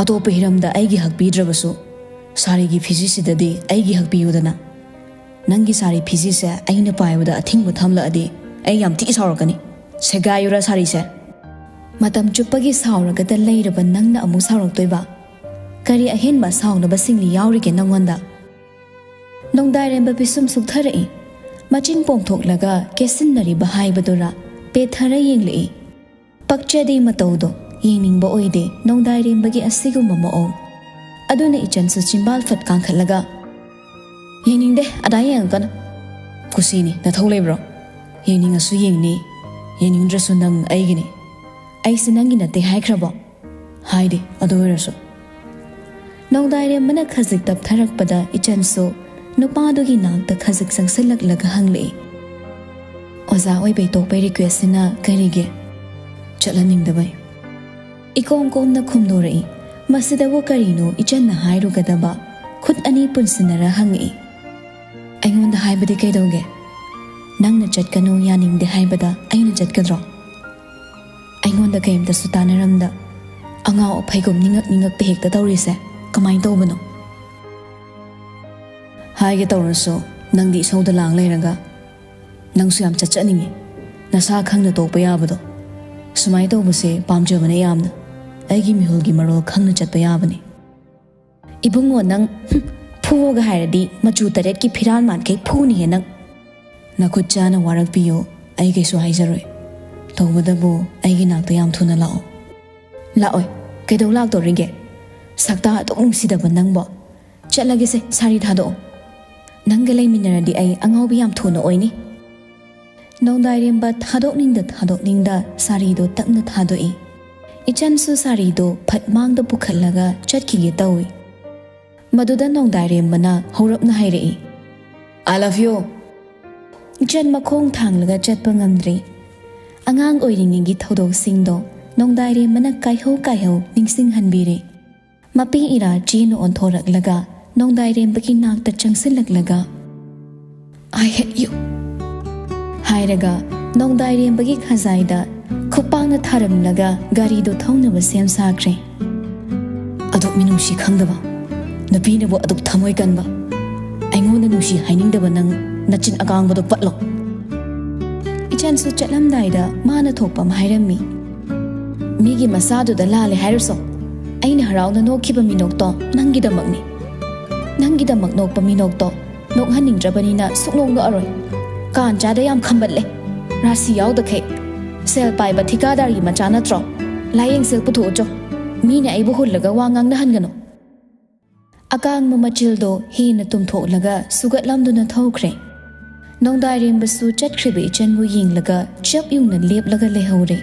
ꯑꯇꯣꯞꯄ ꯍꯤꯔꯝꯗ ꯑꯩꯒꯤ ꯍꯛ ꯄꯤꯗ꯭ꯔꯕꯁꯨ ꯁꯥꯔꯤꯒꯤ ꯐꯤꯖꯤꯁꯤꯗꯗꯤ ꯑꯩꯒꯤ ꯍꯛ ꯄꯤꯌꯨꯗꯅ꯫ ꯅꯪꯒꯤ ꯁꯥꯔꯤ ꯐꯤꯖꯤꯁꯦ ꯑꯩꯅ ꯄꯥꯏꯕꯗ ꯑꯊꯤꯡꯕ ꯊꯝꯂꯛꯑꯗꯤ ꯑꯩ ꯌꯥꯝ ꯊꯤ ꯁꯥꯎꯔꯛꯀꯅꯤ꯫ ꯁꯦꯒꯥꯏꯌꯨꯔꯥ ꯁꯥꯔꯤꯁꯦ?" "ꯃꯇꯝ ꯆꯨꯞꯄꯒꯤ ꯁꯥꯎꯔꯒꯗ ꯂꯩꯔꯕ ꯅꯪꯅ ꯑꯃꯨꯛ ꯁꯥꯎꯔꯛꯇꯣꯏꯕ? ꯀꯔꯤ ꯑꯍꯦꯟꯕ ꯁꯥꯎꯅꯕꯁꯤꯡꯗꯤ ꯌꯥꯎꯔꯤꯒꯦ ꯅꯪꯉꯣꯟꯗ?" ꯅꯣꯡꯗꯥꯏꯔꯦꯝꯕ ꯄꯤꯁꯨꯝ ꯁꯨꯛꯊꯔꯛꯏ꯫ ꯃꯆꯤꯟ ꯄꯣꯝꯊꯣꯛꯂꯒ ꯀꯦꯁꯤꯟꯅꯔꯤꯕ ꯍꯥꯏꯕꯗꯨꯔꯥ ꯄꯦꯊꯔ ꯌꯦꯡꯂꯛꯏ꯫ ꯄꯛꯆꯗꯦ ꯃꯇꯧꯗꯣ, ꯌꯦꯡꯅꯤꯡꯕ ꯑꯣꯏꯗꯦ ꯅꯣꯡꯗꯥꯏꯔꯦꯝꯕꯒꯤ ꯑꯁꯤꯒꯨꯝꯕ ꯃꯑꯣꯡ꯫ ꯑꯗꯨꯅ ꯏꯆꯟꯁꯨ ꯆꯤꯝꯕꯥꯜ ꯐꯠ ꯀꯥꯡꯈꯠꯂꯒ, "ꯌꯦꯡꯅꯤꯡꯗꯦ, ꯑꯗꯥ ꯌꯦꯡꯉꯛꯀꯅꯨ꯫ ꯀꯨꯁꯤꯅꯤ, ꯅꯊꯧ ꯂꯩꯕ꯭ꯔꯣ? ꯌꯦꯡꯅꯤꯡꯉꯁꯨ ꯌꯦꯡꯅꯤ꯫ "ꯌꯦꯡꯅꯤꯡꯗ꯭ꯔꯁꯨ ꯅꯪ ꯑꯩꯒꯤꯅꯤ꯫ ꯑꯩꯁꯦ ꯅꯪꯒꯤ ꯅꯠꯇꯦ ꯍꯥꯏꯈ꯭ꯔꯕꯣ?" "ꯍꯥꯏꯗꯦ, ꯑꯗꯨ ꯑꯣꯏꯔꯁꯨ꯫" ꯅꯣꯡꯗꯥꯏꯔꯦꯝꯕꯅ ꯈꯖꯤꯛ ꯇꯞꯊꯔꯛꯄꯗ ꯏꯆꯟꯁꯨ ꯅꯨꯄꯥꯗꯨꯒꯤ ꯅꯥꯛꯇ ꯈꯖꯤꯛ ꯆꯪꯁꯤꯜꯂꯛꯂꯒ ꯍꯪꯂꯛꯏ, "ꯑꯣꯖꯥ ꯑꯣꯏꯕꯩ ꯇꯣꯛꯄꯩ ꯔꯤꯀ꯭ꯋꯦꯁꯁꯤꯅ ꯀꯔꯤꯒꯤ?" "ꯆꯠꯍꯟꯅꯤꯡꯗꯕꯩ꯫" ꯏꯀꯣꯝ ꯀꯣꯝꯅ ꯈꯨꯝꯗꯣꯔꯛꯏ꯫ ꯃꯁꯤꯗꯕꯨ ꯀꯔꯤꯅꯣ ꯏꯆꯟꯅ ꯍꯥꯏꯔꯨꯒꯗꯕ? ꯈꯨꯠ ꯑꯅꯤ ꯄꯨꯟꯁꯤꯟꯅꯔ ꯍꯪꯉꯛꯏ, "ꯑꯩꯉꯣꯟꯗ ꯍꯥꯏꯕꯗꯤ ꯀꯩꯗꯧꯒꯦ? ꯅꯪꯅ ꯆꯠꯀꯅꯨ ꯌꯥꯅꯤꯡꯗꯦ ꯍꯥꯏꯕꯗ ꯑꯩꯅ ꯆꯠꯀꯗ꯭ꯔꯣ? ꯑꯩꯉꯣꯟꯗ ꯀꯩꯝꯇꯁꯨ ꯇꯥꯟꯅꯔꯝꯗ ꯑꯉꯥꯎ ꯑꯐꯩꯒꯨꯝ ꯅꯤꯡꯉꯛ ꯅꯤꯡꯉꯛꯄ ꯍꯦꯛꯇ ꯇꯧꯔꯤꯁꯦ ꯀꯃꯥꯏꯅ ꯇꯧꯕꯅꯣ?" "ꯍꯥꯏꯒꯦ ꯇꯧꯔꯁꯨ ꯅꯪꯗꯤ ꯏꯁꯧꯗ ꯂꯥꯡ ꯂꯩꯔꯒ꯫ ꯅꯪꯁꯨ ꯌꯥꯝ ꯆꯠꯆꯅꯤꯡꯉꯤ꯫ ꯅꯁꯥ ꯈꯪꯅ ꯇꯣꯛꯄ ꯌꯥꯕꯗꯣ꯫ ꯁꯨꯃꯥꯏꯅ ꯇꯧꯕꯁꯦ ꯄꯥꯝꯖꯕꯅꯦ ꯌꯥꯝꯅ꯫ ꯑꯩꯒꯤ ꯃꯤꯍꯨꯜꯒꯤ ꯃꯔꯣꯜ ꯈꯪꯅ ꯆꯠꯄ ꯌꯥꯕꯅꯦ꯫" "ꯏꯕꯨꯡꯉꯣ ꯅꯪ, ꯍꯨꯝ, ꯐꯨꯋꯣꯒ ꯍꯥꯏꯔꯗꯤ ꯃꯆꯨ ꯇꯔꯦꯠꯀꯤ ꯐꯤꯔꯥꯜ ꯃꯥꯟꯈꯩ ꯐꯨꯅꯤꯍꯦ ꯅꯪ꯫ ꯅꯈꯨꯠ ꯆꯥꯅ ꯋꯥꯔꯛꯄꯤꯌꯨ, ꯑꯩ ꯀꯩꯁꯨ ꯍꯥꯏꯖꯔꯣꯏ꯫ ꯇꯧꯕꯗꯕꯨ ꯑꯩꯒꯤ ꯅꯥꯛꯇ ꯌꯥꯝ ꯊꯨꯅ ꯂꯥꯛꯑꯣ꯫" "ꯂꯥꯛꯑꯣꯏ꯫ ꯀꯩꯗꯧ ꯂꯥꯛꯇꯣꯔꯤꯒꯦ? ꯁꯛꯇꯥ ꯑꯗꯨꯛ ꯅꯨꯡꯁꯤꯗꯕ ꯅꯪꯕꯣ꯫ ꯆꯠꯂꯒꯦꯁꯦ, ꯁꯥꯔꯤ ꯊꯥꯗꯣꯛꯑꯣ꯫ ꯅꯪꯒ ꯂꯩꯃꯤꯟꯅꯔꯗꯤ ꯑꯩ ꯑꯉꯥꯎꯕꯤ ꯌꯥꯝ ꯊꯨꯅ ꯑꯣꯏꯅꯤ꯫" ꯅꯣꯡꯗꯥꯏꯔꯦꯝꯕ ꯊꯥꯗꯣꯛꯅꯤꯡꯗ ꯊꯥꯗꯣꯛꯅꯤꯡꯗ ꯁꯥꯔꯤꯗꯣ ꯇꯞꯅ ꯊꯥꯗꯣꯛꯏ꯫ ꯏꯆꯟꯁꯨ ꯁꯥꯔꯤꯗꯣ ꯐꯠ ꯃꯥꯡꯗ ꯄꯨꯈꯠꯂꯒ ꯆꯠꯈꯤꯒꯦ ꯇꯧꯏ꯫ ꯃꯗꯨꯗ ꯅꯣꯡꯗꯥꯏꯔꯦꯝꯕꯅ ꯍꯧꯔꯞꯅ ꯍꯥꯏꯔꯛꯏ, "I love you꯫" ꯏꯆꯟ ꯃꯈꯣꯡ ꯊꯥꯡꯂꯒ ꯆꯠꯄ ꯉꯝꯗ꯭ꯔꯤ꯫ ꯑꯉꯥꯡ ꯑꯣꯏꯔꯤꯉꯩꯒꯤ ꯊꯧꯗꯣꯛꯁꯤꯡꯗꯣ ꯅꯣꯡꯗꯥꯏꯔꯦꯝꯕꯅ ꯀꯥꯏꯍꯧ ꯀꯥꯏꯍꯧ ꯅꯤꯡꯁꯤꯡꯍꯟꯕꯤꯔꯦ꯫ ꯃꯄꯤ ꯏꯔꯥ ꯆꯦꯅ ꯑꯣꯟꯊꯣꯔꯛꯂꯒ ꯅꯣꯡꯗꯥꯏꯔꯦꯝꯕꯒꯤ ꯅꯥꯛꯇ ꯆꯪꯁꯤꯜꯂꯛꯂꯒ, "I hate you" ꯍꯥꯏꯔꯒ ꯅꯣꯡꯗꯥꯏꯔꯦꯝꯕꯒꯤ ꯈꯖꯥꯏꯗ ꯈꯨꯄꯥꯛꯅ ꯊꯥꯔꯝꯂꯒ ꯒꯥꯔꯤꯗꯨ ꯊꯧꯅꯕ ꯁꯦꯝ ꯁꯥꯈ꯭ꯔꯦ꯫ "ꯑꯗꯨꯛ ꯃꯤꯅꯨꯡꯁꯤ ꯈꯪꯗꯕ, ꯅꯨꯄꯤꯅꯕꯨ ꯑꯗꯨꯛ ꯊꯃꯣꯏ ꯀꯟꯕ, ꯑꯩꯉꯣꯟꯗ ꯅꯨꯡꯁꯤ ꯍꯥꯏꯅꯤꯡꯗꯕ ꯅꯪ ꯅꯆꯤꯟ ꯑꯀꯥꯡꯕꯗꯣ ꯄꯠꯂꯣ꯫" ꯏꯆꯟꯁꯨ ꯆꯠꯂꯝꯗꯥꯏꯗ ꯃꯥꯅ ꯊꯣꯛꯄ ꯑꯃ ꯍꯥꯏꯔꯝꯃꯤ꯫ "ꯃꯤꯒꯤ ꯃꯆꯥꯗꯨꯗ ꯂꯥꯜꯂꯦ ꯍꯥꯏꯔꯨꯁꯣ꯫ ꯑꯩꯅ ꯍꯔꯥꯎꯅ ꯅꯣꯛꯈꯤꯕ ꯃꯤꯅꯣꯛꯇꯣ ꯅꯪꯒꯤꯗꯃꯛꯅꯤ꯫ ꯅꯪꯒꯤꯗꯃꯛ ꯅꯣꯛꯄ ꯃꯤꯅꯣꯛꯇꯣ ꯅꯣꯛꯍꯟꯅꯤꯡꯗ꯭ꯔꯕꯅꯤꯅ ꯁꯨꯛꯅꯣꯛ ꯅꯣꯛꯑꯔꯣꯏ꯫ ꯀꯥꯟ ꯆꯥꯗ ꯌꯥꯝ ꯈꯝꯕꯠꯂꯦ꯫ ꯔꯥꯁꯤ ꯌꯥꯎꯗꯈꯩ꯫ ꯁꯦꯜ ꯄꯥꯏꯕ ꯊꯤꯀꯥꯗꯥꯔꯒꯤ ꯃꯆꯥ ꯅꯠꯇ꯭ꯔꯣ? ꯂꯥꯏꯌꯦꯡꯁꯦꯜ ꯄꯨꯊꯣꯛꯎꯆꯣ꯫ ꯃꯤꯅ ꯑꯩꯕꯨ ꯍꯨꯜꯂꯒ ꯋꯥ ꯉꯥꯡꯅꯍꯟꯒꯅꯨ꯫" ꯑꯀꯥꯡꯕ ꯃꯆꯤꯜꯗꯣ ꯍꯦꯟꯅ ꯇꯨꯝꯊꯣꯛꯂꯒ ꯁꯨꯒꯠꯂꯝꯗꯨꯅ ꯊꯧꯈ꯭ꯔꯦ꯫ ꯅꯣꯡꯗꯥꯏꯔꯦꯝꯕꯁꯨ ꯆꯠꯈ꯭ꯔꯤꯕ ꯏꯆꯟꯕꯨ ꯌꯦꯡꯂꯒ ꯆꯞ ꯌꯨꯡꯅ ꯂꯦꯞꯂꯒ ꯂꯩꯍꯧꯔꯦ꯫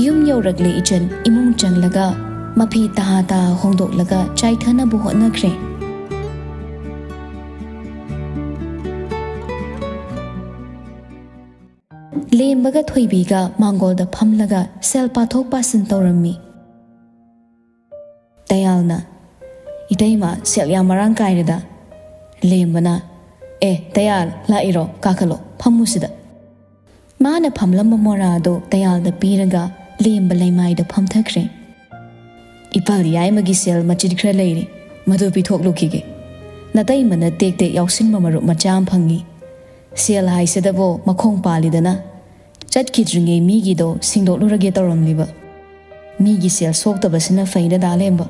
ꯌꯨꯝ ꯌꯧꯔꯛꯂꯦ ꯏꯆꯟ꯫ ꯏꯃꯨꯡ ꯆꯪꯂꯒ ꯃꯐꯤ ꯇꯍꯥ ꯇꯍꯥ ꯍꯣꯡꯗꯣꯛꯂꯒ ꯆꯥꯏꯊꯅꯕ ꯍꯣꯠꯅꯈ꯭ꯔꯦ꯫ ꯂꯦꯝꯕꯒ ꯊꯣꯏꯕꯤꯒ ꯃꯥꯡꯒꯣꯜꯗ ꯐꯝꯂꯒ ꯁꯦꯜ ꯄꯥꯊꯣꯛ ꯄꯥꯁꯤꯟ ꯇꯧꯔꯝꯃꯤ꯫ ꯇꯌꯥꯜꯅ, "ꯏꯇꯩꯃ, ꯁꯦꯜ ꯌꯥꯝ ꯃꯔꯥꯡ ꯀꯥꯏꯔꯦꯗ꯫" ꯂꯦꯝꯕꯅ, "ꯑꯦ ꯇꯌꯥꯜ, ꯂꯥꯛꯏꯔꯣ? ꯀꯥꯈꯠꯂꯣ, ꯐꯝꯃꯨ ꯁꯤꯗ꯫" ꯃꯥꯅ ꯐꯝꯂꯝꯕ ꯃꯣꯔꯥꯗꯣ ꯇꯌꯥꯜꯗ ꯄꯤꯔꯒ ꯂꯦꯝꯕ ꯂꯩꯃꯥꯏꯗ ꯐꯝꯊꯈ꯭ꯔꯦ꯫ "ꯏꯄꯜ ꯌꯥꯏꯃꯒꯤ ꯁꯦꯜ ꯃꯆꯤꯠ ꯈꯔ ꯂꯩꯔꯤ, ꯃꯗꯨ ꯄꯤꯊꯣꯛꯂꯨꯈꯤꯒꯦ꯫ ꯅꯇꯩꯃꯅ ꯇꯦꯛ ꯇꯦꯛ ꯌꯥꯎꯁꯤꯟꯕ ꯃꯔꯨꯞ ꯃꯆꯥ ꯑꯃ ꯐꯪꯉꯤ꯫ ꯁꯦꯜ ꯍꯥꯏꯁꯤꯗꯕꯨ ꯃꯈꯣꯡ ꯄꯥꯜꯂꯤꯗꯅ꯫ ꯆꯠꯈꯤꯗ꯭ꯔꯤꯉꯩ ꯃꯤꯒꯤꯗꯣ ꯁꯤꯡꯗꯣꯛꯂꯨꯔꯒꯦ ꯇꯧꯔꯝꯂꯤꯕ꯫ ꯃꯤꯒꯤ ꯁꯦꯜ ꯁꯣꯛꯇꯕꯁꯤꯅ ꯐꯩꯗ, ꯗꯥ ꯂꯦꯝꯕ꯫"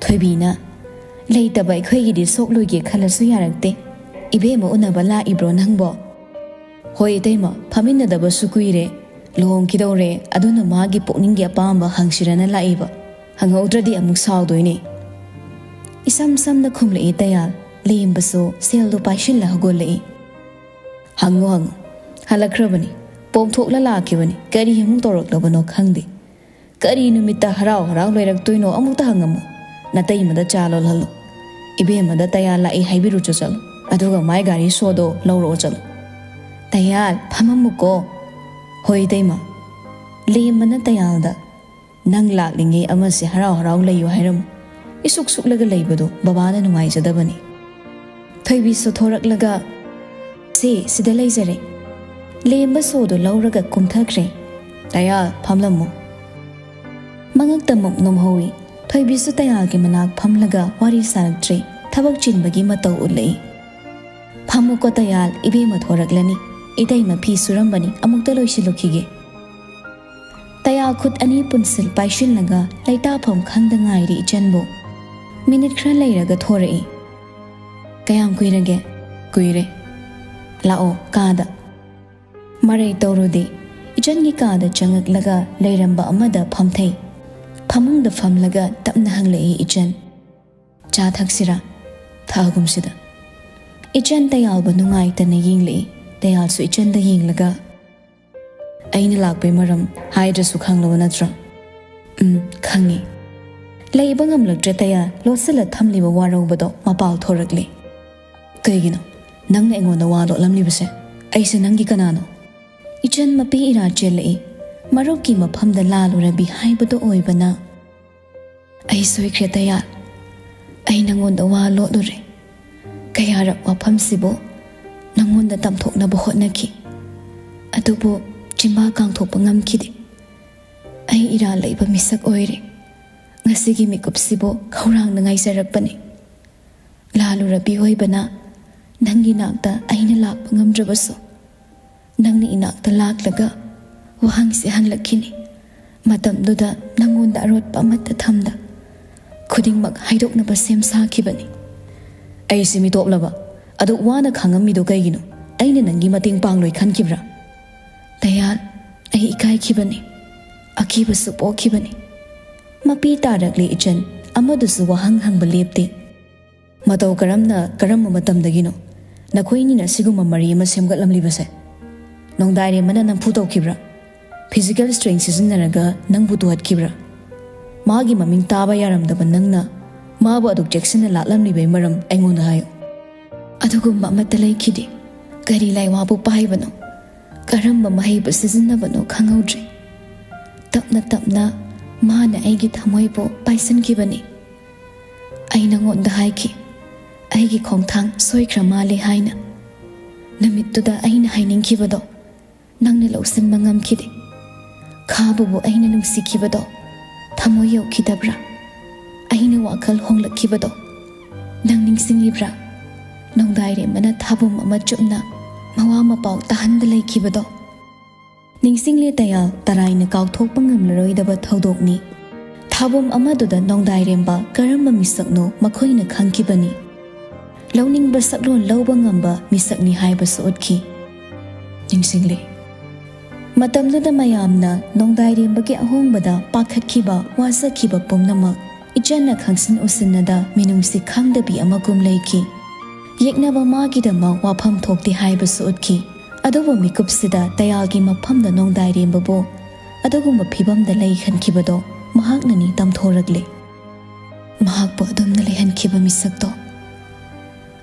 ꯊꯣꯏꯕꯤꯅ, "ꯂꯩꯇꯕ ꯑꯩꯈꯣꯏꯒꯤꯗꯤ ꯁꯣꯛꯂꯣꯏꯒꯦ ꯈꯜꯂꯁꯨ ꯌꯥꯔꯛꯇꯦ꯫ ꯏꯕꯦꯝꯃ ꯎꯅꯕ ꯂꯥꯛꯏꯕ꯭ꯔꯣ ꯅꯪꯕꯣ?" "ꯍꯣꯏ ꯏꯇꯩꯃ, ꯐꯝꯃꯤꯟꯅꯗꯕꯁꯨ ꯀꯨꯏꯔꯦ꯫ ꯂꯨꯍꯣꯡꯈꯤꯗꯧꯔꯦ, ꯑꯗꯨꯅ ꯃꯥꯒꯤ ꯄꯨꯛꯅꯤꯡꯒꯤ ꯑꯄꯥꯝꯕ ꯍꯪꯁꯤꯔꯅ ꯂꯥꯛꯏꯕ꯫ ꯍꯪꯍꯧꯗ꯭ꯔꯗꯤ ꯑꯃꯨꯛ ꯁꯥꯎꯗꯣꯏꯅꯦ꯫" ꯏꯁꯝ ꯁꯝꯅ ꯈꯨꯝꯂꯛꯏ ꯇꯌꯥꯜ꯫ ꯂꯦꯝꯕꯁꯨ ꯁꯦꯜꯗꯣ ꯄꯥꯏꯁꯤꯜꯂ ꯍꯧꯒꯠꯂꯛꯏ꯫ "ꯍꯪꯉꯨ ꯍꯪꯉꯨ, ꯍꯜꯂꯛꯈ꯭ꯔꯕꯅꯤ꯫ ꯄꯣꯝꯊꯣꯛꯂ ꯂꯥꯛꯈꯤꯕꯅꯤ, ꯀꯔꯤ ꯑꯃꯨꯛ ꯇꯧꯔꯛꯂꯕꯅꯣ ꯈꯪꯗꯦ꯫ ꯀꯔꯤ ꯅꯨꯃꯤꯠꯇ ꯍꯔꯥꯎ ꯍꯔꯥꯎ ꯂꯩꯔꯛꯇꯣꯏꯅꯣ ꯑꯃꯨꯛꯇ ꯍꯪꯉꯝꯃꯨ꯫ ꯅꯇꯩꯃꯗ ꯆꯥ ꯂꯣꯜꯍꯜꯂꯨ꯫ ꯏꯕꯦꯝꯃꯗ ꯇꯌꯥꯜ ꯂꯥꯛꯏ ꯍꯥꯏꯕꯤꯔꯨꯆꯣ ꯆꯠꯂꯨ꯫ ꯑꯗꯨꯒ ꯃꯥꯏ ꯒꯥꯔꯤ ꯁꯣꯗꯣ ꯂꯧꯔꯛꯑꯣ ꯆꯠꯂꯨ꯫ ꯇꯌꯥꯜ, ꯐꯝꯃꯝꯃꯨꯀꯣ꯫" "ꯍꯣꯏ ꯏꯇꯩꯃ꯫" ꯂꯦꯝꯕꯅ ꯇꯌꯥꯜꯗ, "ꯅꯪ ꯂꯥꯛꯂꯤꯉꯩ ꯑꯃꯁꯦ ꯍꯔꯥꯎ ꯍꯔꯥꯎ ꯂꯩꯌꯨ ꯍꯥꯏꯔꯝꯃꯨ꯫ ꯏꯁꯨꯛ ꯁꯨꯛꯂꯒ ꯂꯩꯕꯗꯣ ꯕꯕꯥꯅ ꯅꯨꯡꯉꯥꯏꯖꯗꯕꯅꯤ꯫" ꯊꯣꯏꯕꯤꯁꯨ ꯊꯣꯔꯛꯂꯒ, "ꯁꯦ, ꯁꯤꯗ ꯂꯩꯖꯔꯦ꯫" ꯂꯦꯝꯕ ꯁꯣꯗꯣ ꯂꯧꯔꯒ ꯀꯨꯝꯊꯈ꯭ꯔꯦ꯫ "ꯇꯌꯥꯜ, ꯐꯝꯂꯝꯃꯨ꯫" ꯃꯉꯛꯇ ꯃꯨꯛ ꯅꯣꯝꯍꯧꯏ꯫ ꯊꯣꯏꯕꯤꯁꯨ ꯇꯌꯥꯜꯒꯤ ꯃꯅꯥꯛ ꯐꯝꯂꯒ ꯋꯥꯔꯤ ꯁꯥꯔꯛꯇ꯭ꯔꯦ꯫ ꯊꯕꯛ ꯆꯤꯟꯕꯒꯤ ꯃꯇꯧ ꯎꯠꯂꯛꯏ꯫ "ꯐꯝꯃꯨꯀꯣ ꯇꯌꯥꯜ, ꯏꯕꯦꯝꯃ ꯊꯣꯔꯛꯂꯅꯤ꯫ ꯏꯇꯩꯃ ꯐꯤ ꯁꯨꯔꯝꯕꯅꯤ, ꯑꯃꯨꯛꯇ ꯂꯣꯏꯁꯤꯜꯂꯨꯈꯤꯒꯦ꯫" ꯇꯌꯥꯜ ꯈꯨꯠ ꯑꯅꯤ ꯄꯨꯟꯁꯤꯜ ꯄꯥꯏꯁꯤꯜꯂꯒ ꯂꯩꯇꯥꯐꯝ ꯈꯪꯗ ꯉꯥꯏꯔꯤ ꯏꯆꯟꯕꯨ꯫ ꯃꯤꯅꯤꯠ ꯈꯔ ꯂꯩꯔꯒ ꯊꯣꯔꯛꯏ꯫ "ꯀꯌꯥꯝ ꯀꯨꯏꯔꯒꯦ?" "ꯀꯨꯏꯔꯦ꯫ ꯂꯥꯛꯑꯣ, ꯀꯥꯗ꯫" ꯃꯔꯩ ꯇꯧꯔꯨꯗꯦ꯫ ꯏꯆꯟꯒꯤ ꯀꯥꯗ ꯆꯪꯉꯛꯂꯒ ꯂꯩꯔꯝꯕ ꯑꯃꯗ ꯐꯝꯊꯩ꯫ ꯐꯃꯨꯡꯗ ꯐꯝꯂꯒ ꯇꯞꯅ ꯍꯪꯂꯛꯏ ꯏꯆꯟ, "ꯆꯥ ꯊꯛꯁꯤꯔꯥ?" "ꯊꯛꯑꯒꯨꯝꯁꯤꯗ꯫" ꯏꯆꯟ ꯇꯌꯥꯜꯕꯨ ꯅꯨꯡꯉꯥꯏꯇꯅ ꯌꯦꯡꯂꯛꯏ꯫ ꯇꯌꯥꯜꯁꯨ ꯏꯆꯟꯗ ꯌꯦꯡꯂꯒ, "ꯑꯩꯅ ꯂꯥꯛꯄꯩ ꯃꯔꯝ ꯍꯥꯏꯗ꯭ꯔꯁꯨ ꯈꯪꯂꯕ ꯅꯠꯇ꯭ꯔꯣ?" "ꯎꯝ, ꯈꯪꯉꯤ꯫" ꯂꯩꯕ ꯉꯝꯂꯛꯇ꯭ꯔꯦ ꯇꯌꯥꯜ꯫ ꯂꯣꯠꯁꯤꯜꯂ ꯊꯝꯂꯤꯕ ꯋꯥꯔꯧꯕꯗꯣ ꯃꯄꯥꯜ ꯊꯣꯔꯛꯂꯦ꯫ "ꯀꯩꯒꯤꯅꯣ ꯅꯪꯅ ꯑꯩꯉꯣꯟꯗ ꯋꯥ ꯂꯣꯠꯂꯝꯂꯤꯕꯁꯦ? ꯑꯩꯁꯦ ꯅꯪꯒꯤ ꯀꯅꯥꯅꯣ?" ꯏꯆꯟ ꯃꯄꯤ ꯏꯔꯥ ꯆꯦꯜꯂꯛꯏ꯫ ꯃꯔꯨꯞꯀꯤ ꯃꯐꯝꯗ ꯂꯥꯜꯂꯨꯔꯕꯤ ꯍꯥꯏꯕꯗꯣ ꯑꯣꯏꯕꯅ, "ꯑꯩ ꯁꯣꯏꯈ꯭ꯔꯦ ꯇꯌꯥꯜ꯫ ꯑꯩ ꯅꯪꯉꯣꯟꯗ ꯋꯥ ꯂꯣꯠꯂꯨꯔꯦ꯫ ꯀꯌꯥꯔꯛ ꯋꯥꯐꯝꯁꯤꯕꯨ ꯅꯪꯉꯣꯟꯗ ꯇꯝꯊꯣꯛꯅꯕ ꯍꯣꯠꯅꯈꯤ꯫ ꯑꯗꯨꯕꯨ ꯆꯤꯟꯕꯥ ꯀꯥꯡꯊꯣꯛꯄ ꯉꯝꯈꯤꯗꯦ꯫ ꯑꯩ ꯏꯔꯥꯜ ꯂꯩꯕ ꯃꯤꯁꯛ ꯑꯣꯏꯔꯦ꯫ ꯉꯁꯤꯒꯤ ꯃꯤꯀꯨꯞꯁꯤꯕꯨ ꯈꯧꯔꯥꯡꯅ ꯉꯥꯏꯖꯔꯛꯄꯅꯤ꯫ ꯂꯥꯜꯂꯨꯔꯕꯤ ꯑꯣꯏꯕꯅ ꯅꯪꯒꯤ ꯅꯥꯛꯇ ꯑꯩꯅ ꯂꯥꯛꯄ ꯉꯝꯗ꯭ꯔꯕꯁꯨ, ꯅꯪꯅ ꯏꯅꯥꯛꯇ ꯂꯥꯛꯂꯒ ꯋꯥꯍꯪꯁꯦ ꯍꯪꯂꯛꯈꯤꯅꯤ꯫ ꯃꯇꯝꯗꯨꯗ ꯅꯪꯉꯣꯟꯗ ꯑꯔꯣꯠꯄ ꯑꯃꯠꯇ ꯊꯝꯗ, ꯈꯨꯗꯤꯡꯃꯛ ꯍꯥꯏꯗꯣꯛꯅꯕ ꯁꯦꯝ ꯁꯥꯈꯤꯕꯅꯤ꯫" "ꯑꯩꯁꯦ ꯃꯤꯇꯣꯞꯂꯕ? ꯑꯗꯨꯛ ꯋꯥꯅ ꯈꯥꯡꯉꯝꯃꯤꯗꯣ ꯀꯩꯒꯤꯅꯣ? ꯑꯩꯅ ꯅꯪꯒꯤ ꯃꯇꯦꯡ ꯄꯥꯡꯂꯣꯏ ꯈꯟꯈꯤꯕ꯭ꯔꯥ?" "ꯇꯌꯥꯜ, ꯑꯩ ꯏꯀꯥꯏꯈꯤꯕꯅꯤ, ꯑꯀꯤꯕꯁꯨ ꯄꯣꯛꯈꯤꯕꯅꯤ꯫" ꯃꯄꯤ ꯇꯥꯔꯛꯂꯤ ꯏꯆꯟ꯫ ꯑꯃꯗꯨꯁꯨ ꯋꯥꯍꯪ ꯍꯪꯕ ꯂꯦꯞꯇꯦ꯫ "ꯃꯇꯧ ꯀꯔꯝꯅ, ꯀꯔꯝꯕ ꯃꯇꯝꯗꯒꯤꯅꯣ ꯅꯈꯣꯏꯅꯤꯅ ꯁꯤꯒꯨꯝꯕ ꯃꯔꯤ ꯑꯃ ꯁꯦꯝꯒꯠꯂꯝꯂꯤꯕꯁꯦ? ꯅꯣꯡꯗꯥꯏꯔꯦꯝꯕꯅ ꯅꯝꯐꯨ ꯇꯧꯈꯤꯕ꯭ꯔꯥ? ꯐꯤꯖꯤꯀꯦꯜ ꯁ꯭ꯇ꯭ꯔꯦꯡ ꯁꯤꯖꯤꯟꯅꯔꯒ ꯅꯪꯕꯨ ꯇꯨꯍꯠꯈꯤꯕ꯭ꯔꯥ? ꯃꯥꯒꯤ ꯃꯃꯤꯡ ꯇꯥꯕ ꯌꯥꯔꯝꯗꯕ ꯅꯪꯅ ꯃꯥꯕꯨ ꯑꯗꯨꯛ ꯆꯦꯛꯁꯤꯟꯅ ꯂꯥꯛꯂꯝꯂꯤꯕꯩ ꯃꯔꯝ ꯑꯩꯉꯣꯟꯗ ꯍꯥꯏꯌꯨ꯫" "ꯑꯗꯨꯒꯨꯝꯕ ꯑꯃꯠꯇ ꯂꯩꯈꯤꯗꯦ꯫ ꯀꯔꯤ ꯂꯥꯏꯋꯥꯕꯨ ꯄꯥꯏꯕꯅꯣ, ꯀꯔꯝꯕ ꯃꯍꯩꯕꯨ ꯁꯤꯖꯤꯟꯅꯕꯅꯣ ꯈꯪꯍꯧꯗ꯭ꯔꯦ꯫ ꯇꯞꯅ ꯇꯞꯅ ꯃꯥꯅ ꯑꯩꯒꯤ ꯊꯃꯣꯏꯕꯨ ꯄꯥꯏꯁꯤꯟꯈꯤꯕꯅꯤ꯫ ꯑꯩ ꯅꯉꯣꯟꯗ ꯍꯥꯏꯈꯤ, ꯑꯩꯒꯤ ꯈꯣꯡꯊꯥꯡ ꯁꯣꯏꯈ꯭ꯔ ꯃꯥꯜꯂꯦ ꯍꯥꯏꯅ꯫ ꯅꯨꯃꯤꯠꯇꯨꯗ ꯑꯩꯅ ꯍꯥꯏꯅꯤꯡꯈꯤꯕꯗꯣ ꯅꯪꯅ ꯂꯧꯁꯤꯟꯕ ꯉꯝꯈꯤꯗꯦ꯫ ꯈꯥꯕꯕꯨ ꯑꯩꯅ ꯅꯨꯡꯁꯤꯈꯤꯕꯗꯣ ꯊꯃꯣꯏ ꯌꯧꯈꯤꯗꯕ꯭ꯔꯥ? ꯑꯩꯅ ꯋꯥꯈꯜ ꯍꯣꯡꯂꯛꯈꯤꯕꯗꯣ ꯅꯪ ꯅꯤꯡꯁꯤꯡꯂꯤꯕ꯭ꯔꯥ? ꯅꯣꯡꯗꯥꯏꯔꯦꯝꯕꯅ ꯊꯥꯕꯨꯝ ꯑꯃ ꯆꯨꯞꯅ ꯃꯋꯥ ꯃꯄꯥꯎ ꯇꯥꯍꯟꯗ ꯂꯩꯈꯤꯕꯗꯣ ꯅꯤꯡꯁꯤꯡꯂꯦ ꯇꯌꯥꯜ꯫ ꯇꯔꯥꯏꯅ ꯀꯥꯎꯊꯣꯛꯄ ꯉꯝꯂꯔꯣꯏꯗꯕ ꯊꯧꯗꯣꯛꯅꯤ꯫ ꯊꯥꯕꯨꯝ ꯑꯃꯗꯨꯗ ꯅꯣꯡꯗꯥꯏꯔꯦꯝꯕ ꯀꯔꯝꯕ ꯃꯤꯁꯛꯅꯣ ꯃꯈꯣꯏꯅ ꯈꯪꯈꯤꯕꯅꯤ꯫ ꯂꯧꯅꯤꯡꯕ ꯁꯛꯂꯣꯟ ꯂꯧꯕ ꯉꯝꯕ ꯃꯤꯁꯛꯅꯤ ꯍꯥꯏꯕꯁꯨ ꯎꯠꯈꯤ꯫ ꯅꯤꯡꯁꯤꯡꯂꯦ꯫ ꯃꯇꯝꯗꯨꯗ ꯃꯌꯥꯝꯅ ꯅꯣꯡꯗꯥꯏꯔꯦꯝꯕꯒꯤ ꯑꯍꯣꯡꯕꯗ ꯄꯥꯈꯠꯈꯤꯕ, ꯋꯥꯖꯈꯤꯕ ꯄꯨꯝꯅꯃꯛ ꯏꯆꯟꯅ ꯈꯪꯁꯤꯟ ꯎꯁꯤꯟꯅꯗ ꯃꯤꯅꯨꯡꯁꯤ ꯈꯪꯗꯕꯤ ꯑꯃꯒꯨꯝ ꯂꯩꯈꯤ꯫ ꯌꯦꯛꯅꯕ ꯃꯥꯒꯤꯗꯃꯛ ꯋꯥꯐꯝ ꯊꯣꯛꯇꯦ ꯍꯥꯏꯕꯁꯨ ꯎꯠꯈꯤ꯫ ꯑꯗꯨꯕꯨ ꯃꯤꯀꯨꯞꯁꯤꯗ ꯇꯌꯥꯜꯒꯤ ꯃꯐꯝꯗ ꯅꯣꯡꯗꯥꯏꯔꯦꯝꯕꯕꯨ ꯑꯗꯨꯒꯨꯝꯕ ꯐꯤꯕꯝꯗ ꯂꯩ ꯈꯟꯈꯤꯕꯗꯣ ꯃꯍꯥꯛꯅꯅꯤ ꯇꯝꯊꯣꯔꯛꯂꯦ꯫ ꯃꯍꯥꯛꯄꯨ ꯑꯗꯨꯝꯅ ꯂꯩꯍꯟꯈꯤꯕ ꯃꯤꯁꯛꯇꯣ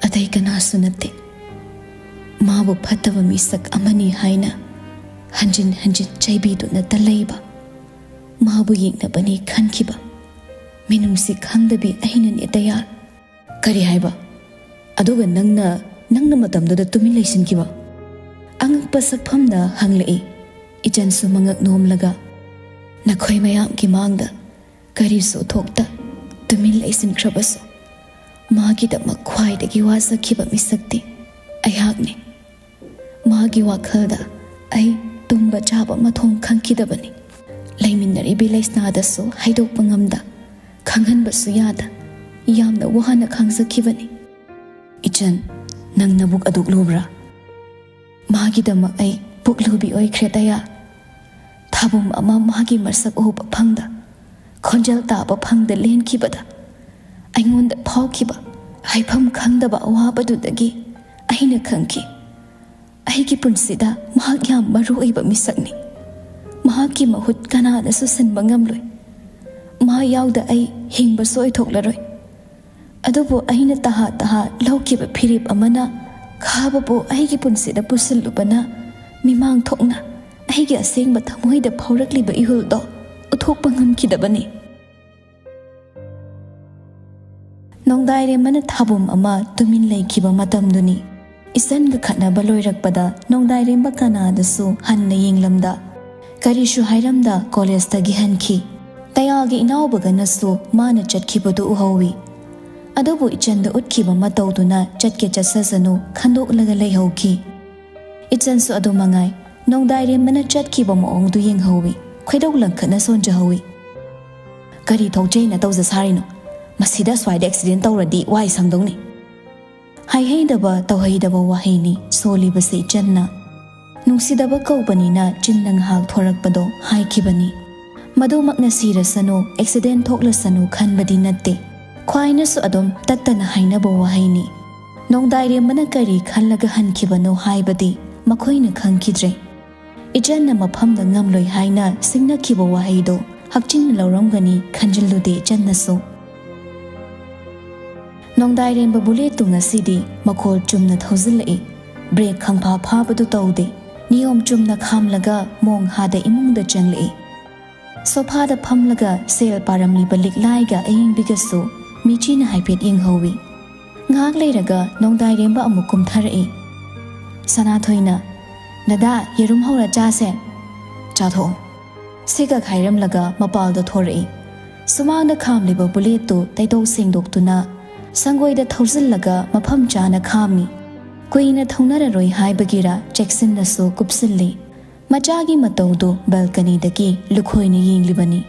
ꯑꯇꯩ ꯀꯅꯥꯁꯨ ꯅꯠꯇꯦ꯫ ꯃꯥꯕꯨ ꯐꯠꯇꯕ ꯃꯤꯁꯛ ꯑꯃꯅꯤ ꯍꯥꯏꯅ ꯍꯟꯖꯤꯟ ꯍꯟꯖꯤꯟ ꯆꯩꯕꯤꯗꯨꯅꯇ ꯂꯩꯕ, ꯃꯥꯕꯨ ꯌꯦꯛꯅꯕꯅꯤ ꯈꯟꯈꯤꯕ ꯃꯤꯅꯨꯡꯁꯤ ꯈꯪꯗꯕꯤ ꯑꯩꯅꯅꯦ ꯇꯌꯥꯜ꯫ ꯀꯔꯤ ꯍꯥꯏꯕ? ꯑꯗꯨꯒ ꯅꯪꯅ, ꯅꯪꯅ ꯃꯇꯝꯗꯨꯗ ꯇꯨꯃꯤꯟ ꯂꯩꯁꯤꯟꯈꯤꯕ? ꯑꯉꯛꯄ ꯁꯛꯐꯝꯗ ꯍꯪꯂꯛꯏ꯫ ꯏꯆꯟꯁꯨ ꯃꯉꯛ ꯅꯣꯝꯂꯒ, ꯅꯈꯣꯏ ꯃꯌꯥꯝꯒꯤ ꯃꯥꯡꯗ ꯀꯔꯤꯁꯨ ꯊꯣꯛꯇ ꯇꯨꯃꯤꯟ ꯂꯩꯁꯤꯟꯈ꯭ꯔꯕꯁꯨ, ꯃꯥꯒꯤꯗꯃꯛ ꯈ꯭ꯋꯥꯏꯗꯒꯤ ꯋꯥꯖꯈꯤꯕ ꯃꯤꯁꯛꯇꯤ ꯑꯩꯍꯥꯛꯅꯤ꯫ ꯃꯥꯒꯤ ꯋꯥꯈꯜꯗ ꯑꯩ ꯇꯨꯝꯕ ꯆꯥꯕ ꯃꯊꯣꯡ ꯈꯪꯈꯤꯗꯕꯅꯤ꯫ ꯂꯩꯃꯤꯟꯅꯔꯤꯕꯤ ꯂꯩꯁꯅꯥꯗꯁꯨ ꯍꯥꯏꯗꯣꯛꯄ ꯉꯝꯗ, ꯈꯪꯍꯟꯕꯁꯨ ꯌꯥꯗ, ꯌꯥꯝꯅ ꯋꯥꯅ ꯈꯥꯡꯖꯈꯤꯕꯅꯤ꯫ ꯏꯆꯟ, ꯅꯪ ꯅꯕꯨꯛ ꯑꯗꯨꯛ ꯂꯨꯕ꯭ꯔꯥ? ꯃꯥꯒꯤꯗꯃꯛ ꯑꯩ ꯄꯨꯛꯂꯨꯕꯤ ꯑꯣꯏꯈ꯭ꯔꯦ ꯇꯌꯥꯜ꯫ ꯊꯥꯕꯨꯝ ꯑꯃ ꯃꯥꯒꯤ ꯃꯁꯛ ꯎꯕ ꯐꯪꯗ, ꯈꯣꯟꯖꯦꯜ ꯇꯥꯕ ꯐꯪꯗ ꯂꯦꯟꯈꯤꯕꯗ ꯑꯩꯉꯣꯟꯗ ꯐꯥꯎꯈꯤꯕ ꯍꯥꯏꯐꯝ ꯈꯪꯗꯕ ꯑꯋꯥꯕꯗꯨꯗꯒꯤ ꯑꯩꯅ ꯈꯪꯈꯤ, ꯑꯩꯒꯤ ꯄꯨꯟꯁꯤꯗ ꯃꯍꯥꯛ ꯌꯥꯝ ꯃꯔꯨ ꯑꯣꯏꯕ ꯃꯤꯁꯛꯅꯤ꯫ ꯃꯍꯥꯛꯀꯤ ꯃꯍꯨꯠ ꯀꯅꯥꯅꯁꯨ ꯁꯤꯟꯕ ꯉꯝꯂꯣꯏ꯫ ꯃꯥ ꯌꯥꯎꯗ ꯑꯩ ꯍꯤꯡꯕꯁꯨ ꯑꯣꯏꯊꯣꯛꯂꯔꯣꯏ꯫ ꯑꯗꯨꯕꯨ ꯑꯩꯅ ꯇꯍꯥ ꯇꯍꯥ ꯂꯧꯈꯤꯕ ꯐꯤꯔꯦꯞ ꯑꯃꯅ ꯈꯥꯕꯕꯨ ꯑꯩꯒꯤ ꯄꯨꯟꯁꯤꯗ ꯄꯨꯁꯤꯜꯂꯨꯕꯅ ꯃꯤꯃꯥꯡ ꯊꯣꯛꯅ ꯑꯩꯒꯤ ꯑꯁꯦꯡꯕ ꯊꯃꯣꯏꯗ ꯐꯥꯎꯔꯛꯂꯤꯕ ꯏꯍꯨꯜꯗꯣ ꯎꯠꯊꯣꯛꯄ ꯉꯝꯈꯤꯗꯕꯅꯤ꯫ ꯅꯣꯡꯗꯥꯏꯔꯦꯝꯕꯅ ꯊꯥꯕꯨꯝ ꯑꯃ ꯇꯨꯃꯤꯟ ꯂꯩꯈꯤꯕ ꯃꯇꯝꯗꯨꯅꯤ꯫ ꯏꯆꯟꯒ ꯈꯠꯅꯕ ꯂꯣꯏꯔꯛꯄꯗ ꯅꯣꯡꯗꯥꯏꯔꯦꯝꯕ ꯀꯅꯥꯗꯁꯨ ꯍꯟꯅ ꯌꯦꯡꯂꯝꯗ, ꯀꯔꯤꯁꯨ ꯍꯥꯏꯔꯝꯗ ꯀꯣꯂꯦꯖꯇꯒꯤ ꯍꯟꯈꯤ꯫ ꯇꯌꯥꯜꯒꯤ ꯏꯅꯥꯎꯕꯒꯅꯁꯨ ꯃꯥꯅ ꯆꯠꯈꯤꯕꯗꯨ ꯎꯍꯧꯏ꯫ ꯑꯗꯨꯕꯨ ꯏꯆꯟꯗ ꯎꯠꯈꯤꯕ ꯃꯇꯧꯗꯨꯅ ꯆꯠꯀꯦ ꯆꯠꯆꯁꯅꯨ ꯈꯟꯗꯣꯛꯂꯒ ꯂꯩꯍꯧꯈꯤ꯫ ꯏꯆꯟꯁꯨ ꯑꯗꯨ ꯃꯉꯥꯏ, ꯅꯣꯡꯗꯥꯏꯔꯦꯝꯕꯅ ꯆꯠꯈꯤꯕ ꯃꯑꯣꯡꯗꯨ ꯌꯦꯡꯍꯧꯏ, ꯈꯣꯏꯗꯧ ꯂꯪꯈꯠꯅ ꯁꯣꯟꯖꯍꯧꯏ꯫ "ꯀꯔꯤ ꯊꯣꯛꯆꯩꯅ ꯇꯧꯖ ꯁꯥꯔꯤꯅꯣ? ꯃꯁꯤꯗ ꯁ꯭ꯋꯥꯏꯗ ꯑꯦꯛꯁꯤꯗꯦꯟ ꯇꯧꯔꯗꯤ ꯋꯥꯏ ꯁꯪꯗꯧꯅꯤ"꯫ ꯍꯥꯏꯍꯩꯗꯕ ꯇꯧꯍꯩꯗꯕ ꯋꯥꯍꯩꯅꯤ ꯁꯣꯜꯂꯤꯕꯁꯤ ꯏꯆꯟꯅ꯫ ꯅꯨꯡꯁꯤꯗꯕ ꯀꯧꯕꯅꯤꯅ ꯆꯤꯟꯅ ꯉꯥꯏꯍꯥꯛ ꯊꯣꯔꯛꯄꯗꯣ ꯍꯥꯏꯈꯤꯕꯅꯤ꯫ ꯃꯗꯨꯃꯛꯅ ꯁꯤꯔꯁꯅꯨ, ꯑꯦꯛꯁꯤꯗꯦꯟ ꯊꯣꯛꯂꯁꯅꯨ ꯈꯟꯕꯗꯤ ꯅꯠꯇꯦ꯫ ꯈ꯭ꯋꯥꯏꯅꯁꯨ ꯑꯗꯨꯝ ꯇꯠꯇꯅ ꯍꯥꯏꯅꯕ ꯋꯥꯍꯩꯅꯤ꯫ ꯅꯣꯡꯗꯥꯏꯔꯦꯝꯕꯅ ꯀꯔꯤ ꯈꯜꯂꯒ ꯍꯟꯈꯤꯕꯅꯣ ꯍꯥꯏꯕꯗꯤ ꯃꯈꯣꯏꯅ ꯈꯪꯈꯤꯗ꯭ꯔꯦ꯫ ꯏꯆꯟꯅ ꯃꯐꯝꯗ ꯉꯝꯂꯣꯏ ꯍꯥꯏꯅ ꯁꯤꯡꯅꯈꯤꯕ ꯋꯥꯍꯩꯗꯣ ꯍꯛꯆꯤꯟꯅ ꯂꯧꯔꯝꯒꯅꯤ ꯈꯟꯖꯤꯜꯂꯨꯗꯦ ꯏꯆꯟꯅꯁꯨ꯫ ꯅꯣꯡꯗꯥꯏꯔꯦꯝꯕ ꯕꯨꯂꯦꯠꯇꯨ ꯉꯁꯤꯗꯤ ꯃꯈꯣꯜ ꯆꯨꯝꯅ ꯊꯧꯖꯤꯜꯂꯛꯏ꯫ ꯕ꯭ꯔꯦꯛ ꯈꯪꯐꯥ ꯐꯥꯕꯗꯨ ꯇꯧꯗꯦ꯫ ꯅꯤꯌꯣꯝ ꯆꯨꯝꯅ ꯈꯥꯝꯂꯒ ꯃꯣꯡ ꯍꯥꯗ ꯏꯃꯨꯡꯗ ꯆꯪꯂꯛꯏ꯫ ꯁꯣꯐꯥꯗ ꯐꯝꯂꯒ ꯁꯦꯜ ꯄꯥꯔꯝꯂꯤꯕ ꯂꯤꯛꯂꯥꯏꯒ ꯑꯌꯤꯡꯕꯤꯒꯁꯨ ꯃꯤꯆꯤꯅ ꯍꯥꯏꯐꯦꯠ ꯌꯦꯡꯍꯧꯏ꯫ ꯉꯥꯏꯍꯥꯛ ꯂꯩꯔꯒ ꯅꯣꯡꯗꯥꯏꯔꯦꯝꯕ ꯑꯃꯨꯛ ꯀꯨꯝꯊꯔꯛꯏ꯫ ꯁꯅꯥꯊꯣꯏꯅ, "ꯗꯗꯥ, ꯌꯦꯔꯨꯝ ꯍꯧꯔ ꯆꯥꯁꯦ꯫ ꯆꯥꯊꯣꯛꯑꯣ꯫" ꯁꯤꯈꯛ ꯍꯥꯏꯔꯝꯂꯒ ꯃꯄꯥꯜꯗ ꯊꯣꯔꯛꯏ꯫ ꯁꯨꯃꯥꯡꯗ ꯈꯥꯝꯂꯤꯕ ꯕꯨꯂꯦꯠꯇꯨ ꯇꯩꯗꯣꯛ ꯁꯦꯡꯗꯣꯛꯇꯨꯅ ꯁꯪꯒꯣꯏꯗ ꯊꯧꯖꯤꯜꯂꯒ ꯃꯐꯝ ꯆꯥꯅ ꯈꯥꯝꯃꯤ꯫ ꯀꯨꯏꯅ ꯊꯧꯅꯔꯔꯣꯏ ꯍꯥꯏꯕꯒꯤꯔ ꯆꯦꯛꯁꯤꯟꯅꯁꯨ ꯀꯨꯞꯁꯤꯜꯂꯤ꯫ ꯃꯆꯥꯒꯤ ꯃꯇꯧꯗꯨ ꯕꯦꯜꯀꯅꯤꯗꯒꯤ ꯂꯨꯈꯣꯏꯅ ꯌꯦꯡꯂꯤꯕꯅꯤ꯫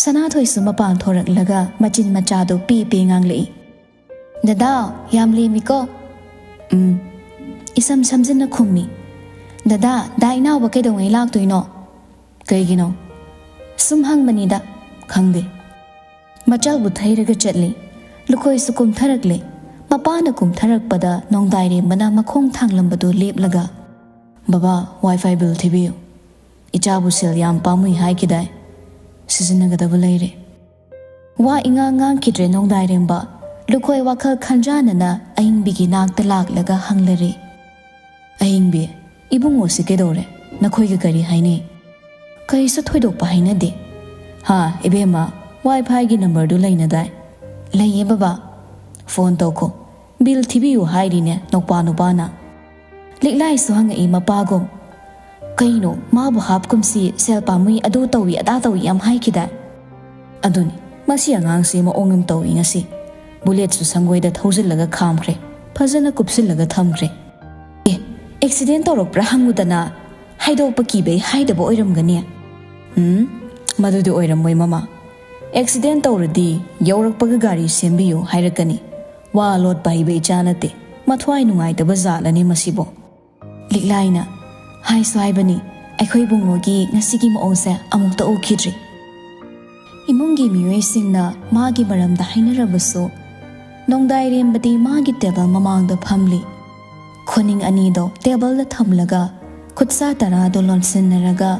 ꯁꯅꯥꯊꯣꯏꯁꯨ ꯃꯄꯥꯟ ꯊꯣꯔꯛꯂꯒ ꯃꯆꯤꯟ ꯃꯆꯥꯗꯨ ꯄꯦ ꯄꯦ ꯉꯥꯡꯂꯛꯏ꯫ "ꯗꯗꯥ, ꯌꯥꯝ ꯂꯦꯝꯃꯤꯀꯣ?" "ꯎꯝ꯫" ꯏꯁꯝ ꯁꯝꯖꯤꯟꯅ ꯈꯨꯝꯃꯤ꯫ "ꯗꯗꯥ, ꯗꯥ ꯏꯅꯥꯎꯕ ꯀꯩꯗꯧꯉꯩ ꯂꯥꯛꯇꯣꯏꯅꯣ?" "ꯀꯩꯒꯤꯅꯣ?" "ꯁꯨꯝ ꯍꯪꯕꯅꯤꯗ꯫" "ꯈꯪꯗꯦ꯫" ꯃꯆꯜꯕꯨ ꯊꯩꯔꯒ ꯆꯠꯂꯤ꯫ ꯂꯨꯈꯣꯏꯁꯨ ꯀꯨꯝꯊꯔꯛꯂꯦ꯫ ꯃꯄꯥꯅ ꯀꯨꯝꯊꯔꯛꯄꯗ ꯅꯣꯡꯗꯥꯏꯔꯦꯝꯕꯅ ꯃꯈꯣꯡ ꯊꯥꯡꯂꯝꯕꯗꯨ ꯂꯦꯞꯂꯒ, "ꯕꯕꯥ, WiFi ꯕꯤꯜ ꯊꯤꯕꯤꯌꯨ꯫ ꯏꯆꯥꯕꯨ ꯁꯦꯜ ꯌꯥꯝ ꯄꯥꯝꯃꯨꯏ ꯍꯥꯏꯈꯤꯗꯥꯏ? ꯁꯤꯖꯤꯟꯅꯒꯗꯕ ꯂꯩꯔꯦ꯫" ꯋꯥ ꯏꯉꯥꯡ ꯉꯥꯡꯈꯤꯗ꯭ꯔꯦ ꯅꯣꯡꯗꯥꯏꯔꯦꯝꯕ꯫ ꯂꯨꯈꯣꯏ ꯋꯥꯈꯜ ꯈꯟꯖꯥꯟꯅꯅ ꯑꯏꯪꯕꯤꯒꯤ ꯅꯥꯛꯇ ꯂꯥꯛꯂꯒ ꯍꯪꯂꯔꯦ꯫ "ꯑꯍꯤꯡꯕꯤ, ꯏꯕꯨꯡꯉꯣꯁꯤ ꯀꯩꯗꯧꯔꯦ? ꯅꯈꯣꯏꯒ ꯀꯔꯤ ꯍꯥꯏꯅꯩ?" "ꯀꯔꯤꯁꯨ ꯊꯣꯏꯗꯣꯛꯄ ꯍꯥꯏꯅꯗꯦ꯫" "ꯍꯥ, ꯏꯕꯦꯝꯃ, WiFiꯒꯤ ꯅꯝꯕꯔꯗꯨ ꯂꯩꯅꯗꯥꯏ?" "ꯂꯩꯌꯦ ꯕꯕꯥ꯫" "ꯐꯣꯟ ꯇꯧꯈꯣ꯫ ꯕꯤꯜ ꯊꯤꯕꯤꯌꯨ ꯍꯥꯏꯔꯤꯅꯦ ꯅꯧꯄꯥ ꯅꯨꯄꯥꯅ꯫" ꯂꯤꯛꯂꯥꯏꯁꯨ ꯍꯪꯉꯛꯏ ꯃꯄꯥꯒꯨꯝ꯫ "ꯀꯩꯅꯣ, ꯃꯥꯕꯨ ꯍꯥꯞꯀꯨꯝꯁꯤ ꯁꯦꯜ ꯄꯥꯝꯃꯨꯏ, ꯑꯗꯨ ꯇꯧꯏ, ꯑꯗꯥ ꯇꯧꯏ ꯌꯥꯝ ꯍꯥꯏꯈꯤꯗꯥꯏ?" "ꯑꯗꯨꯅꯤ, ꯃꯁꯤ ꯑꯉꯥꯡꯁꯤ ꯃꯑꯣꯡ ꯑꯃ ꯇꯧꯏ ꯉꯁꯤ꯫ ꯕꯨꯂꯦꯠꯁꯨ ꯁꯪꯒꯣꯏꯗ ꯊꯧꯖꯤꯜꯂꯒ ꯈꯥꯝꯈ꯭ꯔꯦ, ꯐꯖꯅ ꯀꯨꯞꯁꯤꯜꯂꯒ ꯊꯝꯈ꯭ꯔꯦ꯫" "ꯑꯦ, ꯑꯦꯛꯁꯤꯗꯦꯟ ꯇꯧꯔꯛꯄ꯭ꯔꯥ ꯍꯪꯉꯨꯗꯅ, ꯍꯥꯏꯗꯣꯛꯄ ꯀꯤꯕꯩ ꯍꯥꯏꯗꯕ ꯑꯣꯏꯔꯝꯒꯅꯤ꯫" "ꯎꯝ, ꯃꯗꯨꯗꯤ ꯑꯣꯏꯔꯝꯃꯣꯏ ꯃꯃꯥ꯫ ꯑꯦꯛꯁꯤꯗꯦꯟ ꯇꯧꯔꯗꯤ ꯌꯧꯔꯛꯄꯒ ꯒꯥꯔꯤ ꯁꯦꯝꯕꯤꯌꯨ ꯍꯥꯏꯔꯛꯀꯅꯤ꯫ ꯋꯥ ꯂꯣꯠꯄ ꯍꯩꯕ ꯏꯆꯥ ꯅꯠꯇꯦ, ꯃꯊ꯭ꯋꯥꯏ ꯅꯨꯡꯉꯥꯏꯇꯕ ꯖꯥꯠꯂꯅꯦ ꯃꯁꯤꯕꯣ꯫" ꯂꯤꯛꯂꯥꯏꯅ, "ꯍꯥꯏꯁꯨ ꯍꯥꯏꯕꯅꯤ, ꯑꯩꯈꯣꯏ ꯏꯕꯨꯡꯉꯣꯒꯤ ꯉꯁꯤꯒꯤ ꯃꯑꯣꯡꯁꯦ ꯑꯃꯨꯛꯇ ꯎꯈꯤꯗ꯭ꯔꯤ꯫" ꯏꯃꯨꯡꯒꯤ ꯃꯤꯑꯣꯏꯁꯤꯡꯅ ꯃꯥꯒꯤ ꯃꯔꯝꯗ ꯍꯥꯏꯅꯔꯕꯁꯨ, ꯅꯣꯡꯗꯥꯏꯔꯦꯝꯕꯗꯤ ꯃꯥꯒꯤ ꯇꯦꯕꯜ ꯃꯃꯥꯡꯗ ꯐꯝꯂꯤ꯫ ꯈꯨꯅꯤꯡ ꯑꯅꯤꯗꯣ ꯇꯦꯕꯜꯗ ꯊꯝꯂꯒ ꯈꯨꯠꯁꯥ ꯇꯔꯥꯗꯣ ꯂꯣꯟꯁꯤꯟꯅꯔꯒ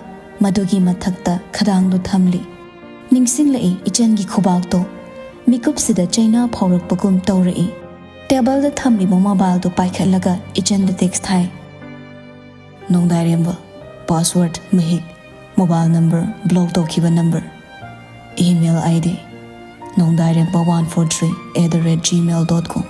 ꯃꯗꯨꯒꯤ ꯃꯊꯛꯇ ꯈꯗꯥꯡꯗꯣ ꯊꯝꯂꯤ꯫ ꯅꯤꯡꯁꯤꯡꯂꯛꯏ ꯏꯆꯟꯒꯤ ꯈꯨꯕꯥꯛꯇꯣ꯫ ꯃꯤꯀꯨꯞꯁꯤꯗ ꯆꯩꯅꯥ ꯐꯥꯎꯔꯛꯄꯒꯨꯝ ꯇꯧꯔꯛꯏ꯫ ꯇꯦꯕꯜꯗ ꯊꯝꯂꯤꯕ ꯃꯣꯕꯥꯏꯜꯗꯣ ꯄꯥꯏꯈꯠꯂꯒ ꯏꯆꯟꯗ ꯇꯦꯛꯁ ꯊꯥꯏ꯫ ꯅꯣꯡꯗꯥꯏꯔꯦꯝꯕ, ꯄꯥꯁꯋꯥꯔꯗ ꯃꯍꯤꯛ, ꯃꯣꯕꯥꯏꯜ ꯅꯝꯕꯔ ꯕ꯭ꯂꯣꯛ ꯇꯧꯈꯤꯕ ꯅꯝꯕꯔ, ꯏꯃꯦꯜ ꯑꯥꯏ ꯗꯤ ꯅꯣꯡꯗꯥꯏꯔꯦꯝꯕ one four three at the rate gmail dot com꯫